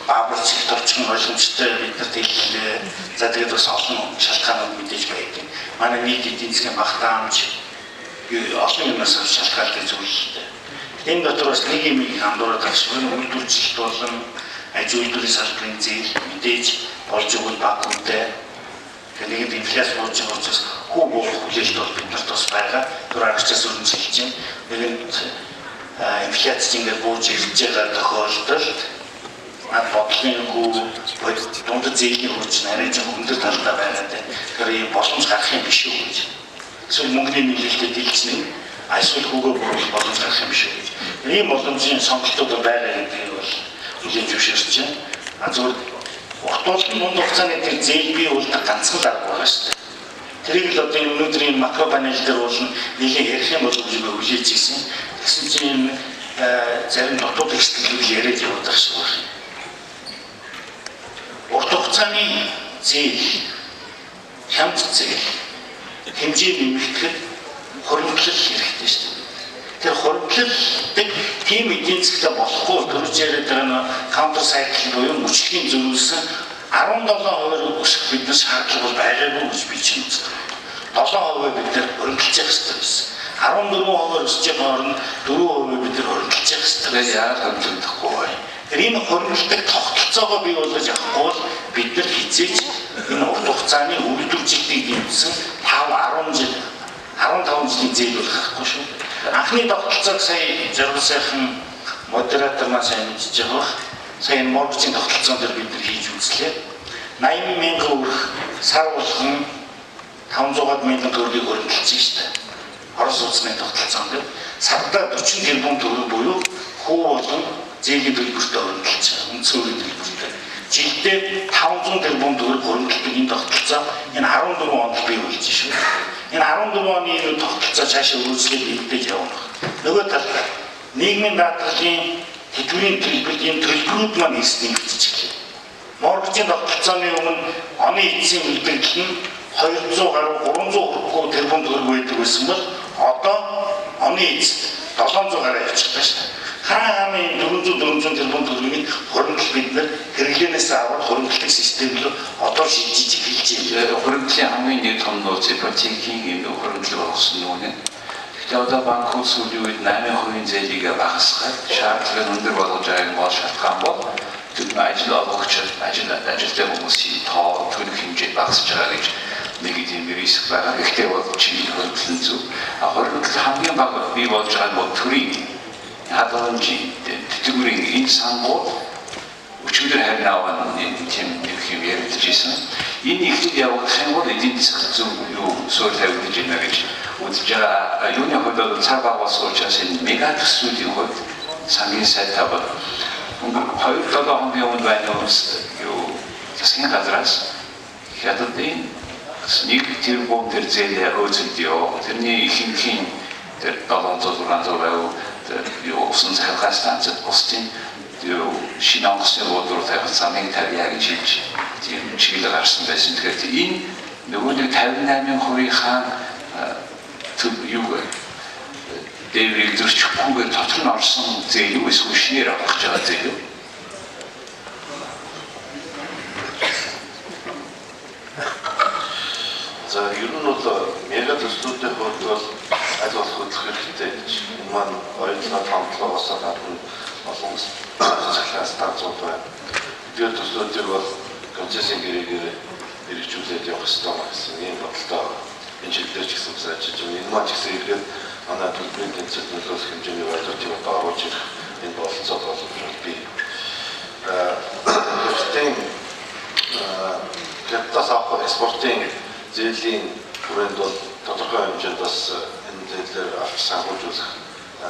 баабарч их товчхон ойлгомжтой биднэрт хэллээ. За тэгээд бас олон шалтгаанууд мэдээж байдаг. Манай нийт эдийн засгийн багтаамж олон юмнаас шалтгаалдаг зүйл л дээ. Энэ дотор бас нэг юм их андуураад авч байна. Үйлдвэрчлэлт болон аж үйлдвэрийн салбарын зээл мэдээж болж өгвөл бага үнэтэй. Тэгэхээр нэгэнд инфляц бууж байгаа учраас хүү буух хүлээлт бол бид нарт бас байгаа. Түр аргачаас өрнөсөлж байна. Нэгэнд инфляц ингээд бууж ирж байгаа тохиолдолд бодлогын хүү дундад зээлийн хүү чинь арай жоохон өндөр талдаа байгаа дээ. Тэгэхээр ийм боломж гарах юм биш үү гэж. Эсвэл мөнгөний нийлүүлэлтэд дийлцэн эсвэл хүүгээ буруулах боломж гарах юм биш үү гэж. Ийм боломжийн сонголтууд байгаа гэдгийг бол хүлээн зөвшөөрч байна. А зөвхөн урт болон дунд хугацааны тэр зээл бий болдог ганцхан л арга байгаа шүү дээ. Тэрийг л одоо энэ өнөөдрийн макро панел дээр бол нэлээд ярих юм болов гэж хүлээж ирсэн. Тэгсэн чинь зарим дотоод эксперт яриад явдаг шиг байна. Урт хугацааны зээл, хямд зээл, хэмжээ нэмэгдэхэд хуримтлал хэрэгтэй шүү дээ. Тэр хуримтлалдаг тийм эдийн засгтай болохгүй төрөж яриад байгаа нь counter cycle буюу мөчлөгийн зөвлөсөн 17% өсөх бидний шаардлага бол байгаагүй гэж би чинь үздэг. 7% бид нар хуримтлаж явах хэрэгтэй байсан. 14% өсөж байгаа хооронд 4% бид нар хуримтлаж явах хэрэгтэй. Тэгээд яагаад хуримтлахгүй вэ? Тэр энэ хуримтлагдаг тогтолцоогоо бий болгож авахгүй бол бид нар хизээж энэ урт хугацааны үйлдвэржилтийг дэмжсэн 5 10 жил 15 жилийн зээл бол гарахгүй шүү. Анхны тогтолцоог сая Жаргал сайхан модератор маань сайн мэдчихэж байгаа бах. Сая энэ моргжийн тогтолцоон дээр бид нар хийж үзлээ. 80 мянган өрх сар болгон 500 мянган төгрөгийг хөрөнгөлсөн шүү дээ. Орон сууцны тогтолцоон дээр сардаа 40 тэрбум төгрөг буюу хүү болон зээлийн төлбөртөө хөрөнгөлж байгаа. Үндсэн өрийн төлбөртөө. Жилдээ 500 тэрбум төгрөг хөрөнгөлдөг энэ тогтолцоо энэ 14 онд бий болж шүү. Энэ 14 оны энэ тогтолцоо цаашаа үргэлжлээд нэгдэж явна. Нөгөө талдаа нийгмийн даатгалын тэтгэврийн төлбөрт энэ төлбөрүүд маань эрс нэмэгдэж эхэллээ. Моргжийн тогтолцооны өмнө оны эцсийн үлдэгдэл нь 200 гаруй 300 хүрэхгүй тэрбум төгрөг байдаг байсан бол одоо оны эцэст 700 гаруй явчихлаа шүү дээ. Хаа хааны 400 тэрбум төгрөгийг хуримтлал бид нэр хэрэглээнээс аваад хуримтлагдаг систем рүү одоо шилжиж эхэлж байна. Хуримтлалын хамгийн нэг том нууц ипотекийн юм хуримтлал болгосон нүг нэ. Гэхдээ одоо банкуд сүүлийн үед 8% зээлийг багасгаад шаардлагыг өндөр болгож байгааг гол шалтгаан бол тэр ажил олгогч ажилтай хүмүүсийн тоо төлөх хэмжээ багасж байгаа гэж нэг тийм риск байгаа. Гэхдээ бол чиний хуримтлал нь зөв. Хуримтлал хамгийн бага бий болж байгаа нь бол төрийн хадгаламжийн тэтгэврийн энэ сангууд өчигдөр харин аваа тийм нэг юм яригдж ирсэн. Энэ ихлэл явагдах юм бол эдийн засаг зөв юу суурь тавигдаж байна гэж үзэж байгаа. Юуны хувьд бол цар багаас учраас энэ мега төслүүдийн хувьд сангийн сайд тавьд 2-7 хоногийн өмнө байна уу юу засгийн газраас хятадын 1 тэрбум тэр зээлээ хөөцөлдөө. Тэрний ихэнх нь тэр 700 600 байв. Юу усан захиргаа станцад бусдын юу шинэ онгоцны буудлын тавих замыг тавья гэж хэлж тийм чиглэл гарсан байсан. Тэгэхээр энэ нөгөө нэг 58%-ийнхаа юу дээврийг зөрчихгүйгээр дотор нь орсон зээл үү эсвэл шинээр авах гэж байгаа зээл үү? За ер нь бол мега төслүүдийн хувьд бол аль болох хөдлөх хэрэгтэй гэж. Энэ маань 2057-оос гадна олон цахилгаан станцууд байна. Эдгээр төслүүдийг бол концессийн гэрээгээр хэрэгжүүлээд явах ёстой гэсэн ийм бодолтой энэ чиглэлээр ч гэсэн бас ажиллаж байна. Энэ маань ч гэсэн эргээд манай төлбөрийн тэнцвэрт нөлөөлөх хэмжээний валютыг одоо оруулж ирэх энэ бололцоо боломж бий. Хятадын хятадаас авах экспортын зээлийн хүрээнд бол тодорхой хэмжээнд бас энэ зээлээр авч санхүүжүүлэх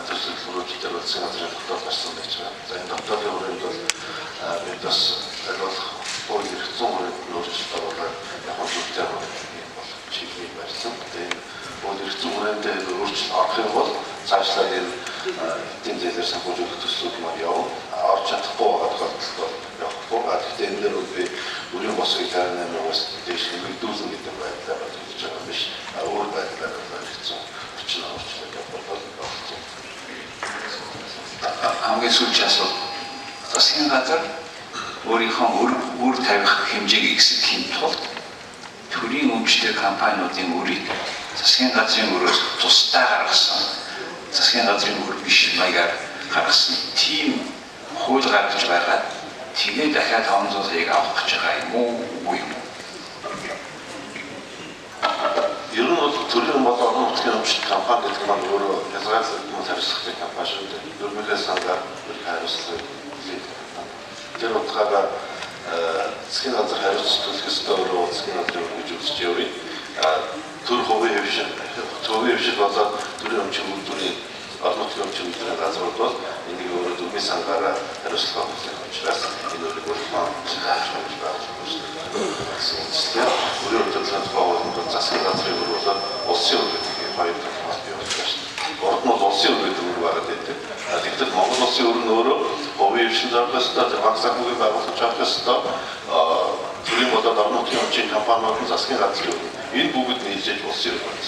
төсөл төлбөрүүдээр бол засгийн газрын тогтоол гарсан байж байгаа. За энэ тогтоолын хүрээнд бол бид бас аль болох хууль эрх зүйн хүрээнд нь өөрчлөлт оруулаад явах зүйтэй юм бол чиглэлийг барьсан. Тэгээ энэ хууль эрх зүйн хүрээнд өөрчлөлт орох юм бол цаашлаад энэ эдийн зээлээр санхүүжүүлэх төслүүд маань явна. Орж чадахгүй байгаа тохиолдолд бол явахгүй. Гэхдээ энэ дээр бол би өрийн босгыг 58-аас дээш нэмэгдүүлнэ гэдэг байдлаар бол хэлж байгаа юм биш. Өөр байдлаар бол хэрэгцээ хүчин өөрчлөлт явах бол болцсон. Хамгийн сүүлийн асуулт. Засгийн газар өөрийнхөө үр тавих хэмжээг ихсэхийн тулд төрийн өмчтэй компаниудын үрийг Засгийн газрын өрөөс тусдаа гаргасан, засгийн газрын өр биш маягаар гаргасан тийм хууль гаргаж байгаа. Тэгээд дахиад 500 саяыг авах гэж байгаа юм уу, үгүй юм уу? Ер нь бол төрийн болон орон нутгийн өмчт компани гэдэг маань өөрөө ялгаарлагдмал хариуцлагатай компани шүү дээ. Дөрмийнхээ сангаар хариуцлага хийдэг компани. Тэр утгаараа засгийн газар хариуцлага төлөх ёстой өөрөө засгийн газрын өр гэж үзэж явъя. Төр хувийн хэвшил, хувийн хэвшил болоод төрийн өмчийн үйлдвэрийн орон нутгийн өмчийн үйлдвэрийн газрууд бол энийг өөрөө дөрмийн сангаараа хариуцлага хүлээх учраас энэ өрийг улмаа авч байгаа юм байна. Гэсэн өрийн удирдлагын тухай хуулинд бол засгийн газрын өр болоод улсын өр гэдэг хоёр талаас бий болж байна шүү дээ. Урд нь бол улсын өр гэдэг өр байгаад байдаг. Тэгтэл Монгол улсын өр нь өөрөө хувийн хэвшил зарах ёстой, тэр банк санхүүгийн байгууллага авах ёстой, төрийн болоод орон нутгийн өмчийн компаниуд нь засгийн газрын өр. Энэ бүгд нийлжээж улсын өр байна.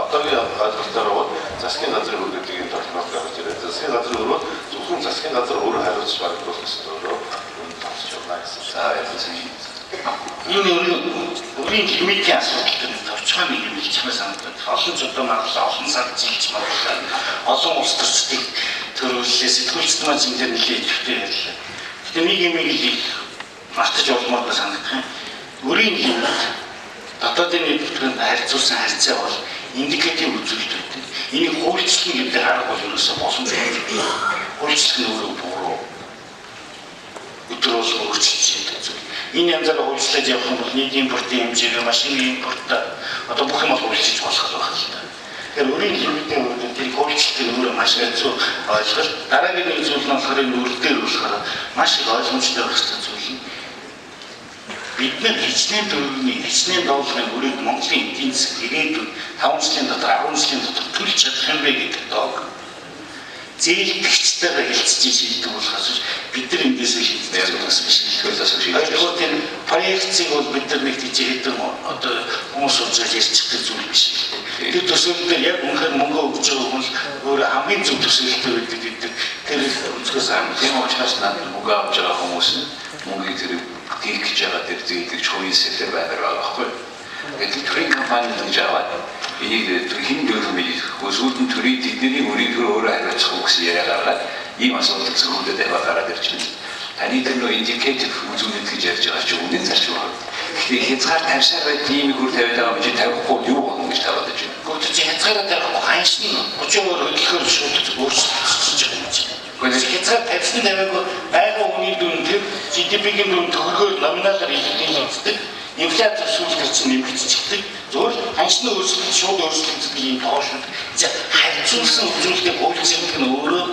Одоогийн ойлголтоор бол засгийн газрын өр гэдэг энэ тодорхойлолт гаргаж ирээд засгийн газрын өр бол зөвхөн засгийн газар өөрөө хариуцж барагдуулах ёстой өөрөө үнэ тооцож явна гэсэн. За баярлалаа. Энэ өрийн лимитийн асуудал дээр товчхон нэг юм хэлчихмээр санагдаад. Олон зодоо магадлал, олон сар жилж магадлал, олон улс төрчдийг төрүүллээ. Сэтгүүлчд маань зэн дээр нэлээд идэвхтэй ярьлаа. Гэтэ нэг юм л мартаж болмоор санагдах юм. Өрийн лимит дотоодын нийт бүтээгдэхүүнд харьцуулсан харьцаа бол индикатив үзүүлэлт байдаг. Энийг хуульчлах гэдэг арга бол ерөөсөө боломжгүй. Хуульчлах нь өөрөө буруу. Өдөр болгон өөрчлөгдөж байдаг зүйл. Энэ янзаар хуульчлаж явах юм бол нийт импортын хэмжээгээ, машины импорт одоо бүх юм бол хуульчилж болох байх л та. Тэгэхээр өрийн лимитийн хувьд тэр хуульчлалтыг өөрөө маш хэцүү ойлголт. Дараагийн нэг зүйл нь болохоор энэ өр дээр болохоор маш их ойлгомжтой байх ёстой зүйл нь бид нар хичнээн төгрөгийн хичнээн долларын өрийг Монголын эдийн засаг ирээдүйд 5 жилийн дотор 10 жилийн дотор төлж чадах юм бэ гэдэг дог зээлдэгчтэйгээ хэлцэж шийддэг болохоос бид нар эндээсээ шийддэг бас биш. Хоёрдугаар тэр проекцийг бол бид нар нэг тийч хэдэн одоо хүмүүс сууж ярьчих зүйл биш. Тэр төсөөлөл дээр яг үнэхээр мөнгө өгч байгаа хүн өөрөө хамгийн зөв төсөөлөлтэй байдаг гэдэг тэр өнцгөөс ам. Тийм учраас надад мөнгө авч байгаа хүмүүс нь мөнгийг тэр хийх гэж байгаа тэр зээлдэгч хувийн сектор баймар байгаа байхгүй. Гэтэл төрийн компани гэж аваад энийг хэн төлөх юм бэ? Сүүлд нь төрийн тэдний өрийн төр өөрөө хариуцах уу гэсэн яриа гаргаад ийм асуудал зөвхөндөө даваа гараад ирж байна. Таны тэр нөө индикатив үзүүлэлт гэж ярьж байгаа чинь үнэн зарчим байна. Гэхдээ хязгаар тавьсаар байд ийм их үр тавиад байгаа юм чи тавихгүй юу болно гэж тавиад байж байна. Гэхдээ чи хязгаараа тавихгүй ханшин 30% хөдлөхөөр шууд өөрчлөгдөж байгаа юм чи. Гэхдээ хязгаар тавьсан тавиагүй байгаа үний дүн тэр GDP-ийн дүн төгрөгөөр номиналаар илэрхийлэгддэг. Инфляц сүүлд чинь нэмэгдчихдэг. Зөвхөн ханшны өөрчлөлт шууд өөрчлөгддөг ийм тоо шүү. За харьцуулсан үзүүлэлтийг хуульчилдаг нь өөрөө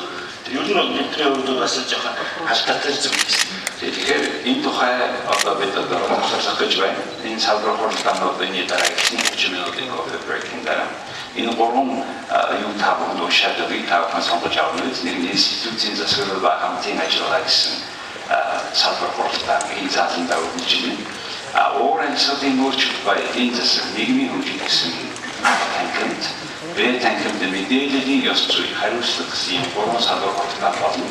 ер нь бол бидний хувьд бас жоохон алдаатай зүйл байсан. Тэгэхээр энэ тухай одоо бид одоо тасалах гэж байна. Энэ салбар хуралдаанууд энэ дараа ихний 30 минутын coffee break-ийн дараа энэ гурван юм та бүхэнд уншаад өгье. Та бүхэн сонгож авах нь нэг нь институцийн засаглал ба хамтын ажиллагаа гэсэн салбар хуралдаан энэ зааланд өгнөж байна. Уур амьсгалын өөрчлөлт ба эдийн засаг нийгмийн хөгжил гэсэн танхимд Б танхимд мэдээллийн ёс зүй хариуцлага гэсэн ийм гурван салбар хуралдаан болно.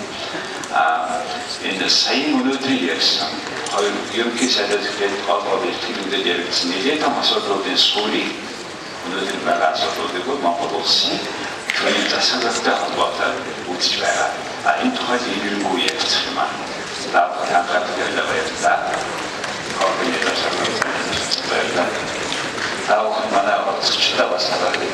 Энэ саяын өнөөдрийн ярьсан хоёр ерөнхий сайдад гээд гол гол илтгэлүүдэд яригдсан нэлээд том асуудлуудын суурийг өнөөдөр байгаа асуудлуудыг бол Монгол улсын төрийн засаглалтай холбоотой үзэж байгаа. Энэ тухайд илэрэнгүй ярилцах юм аа. Та бүхэн анхаарал баярлалаа. Баярлалаа. Та бүхэн манай оролцогчдоо бас баярлалаа.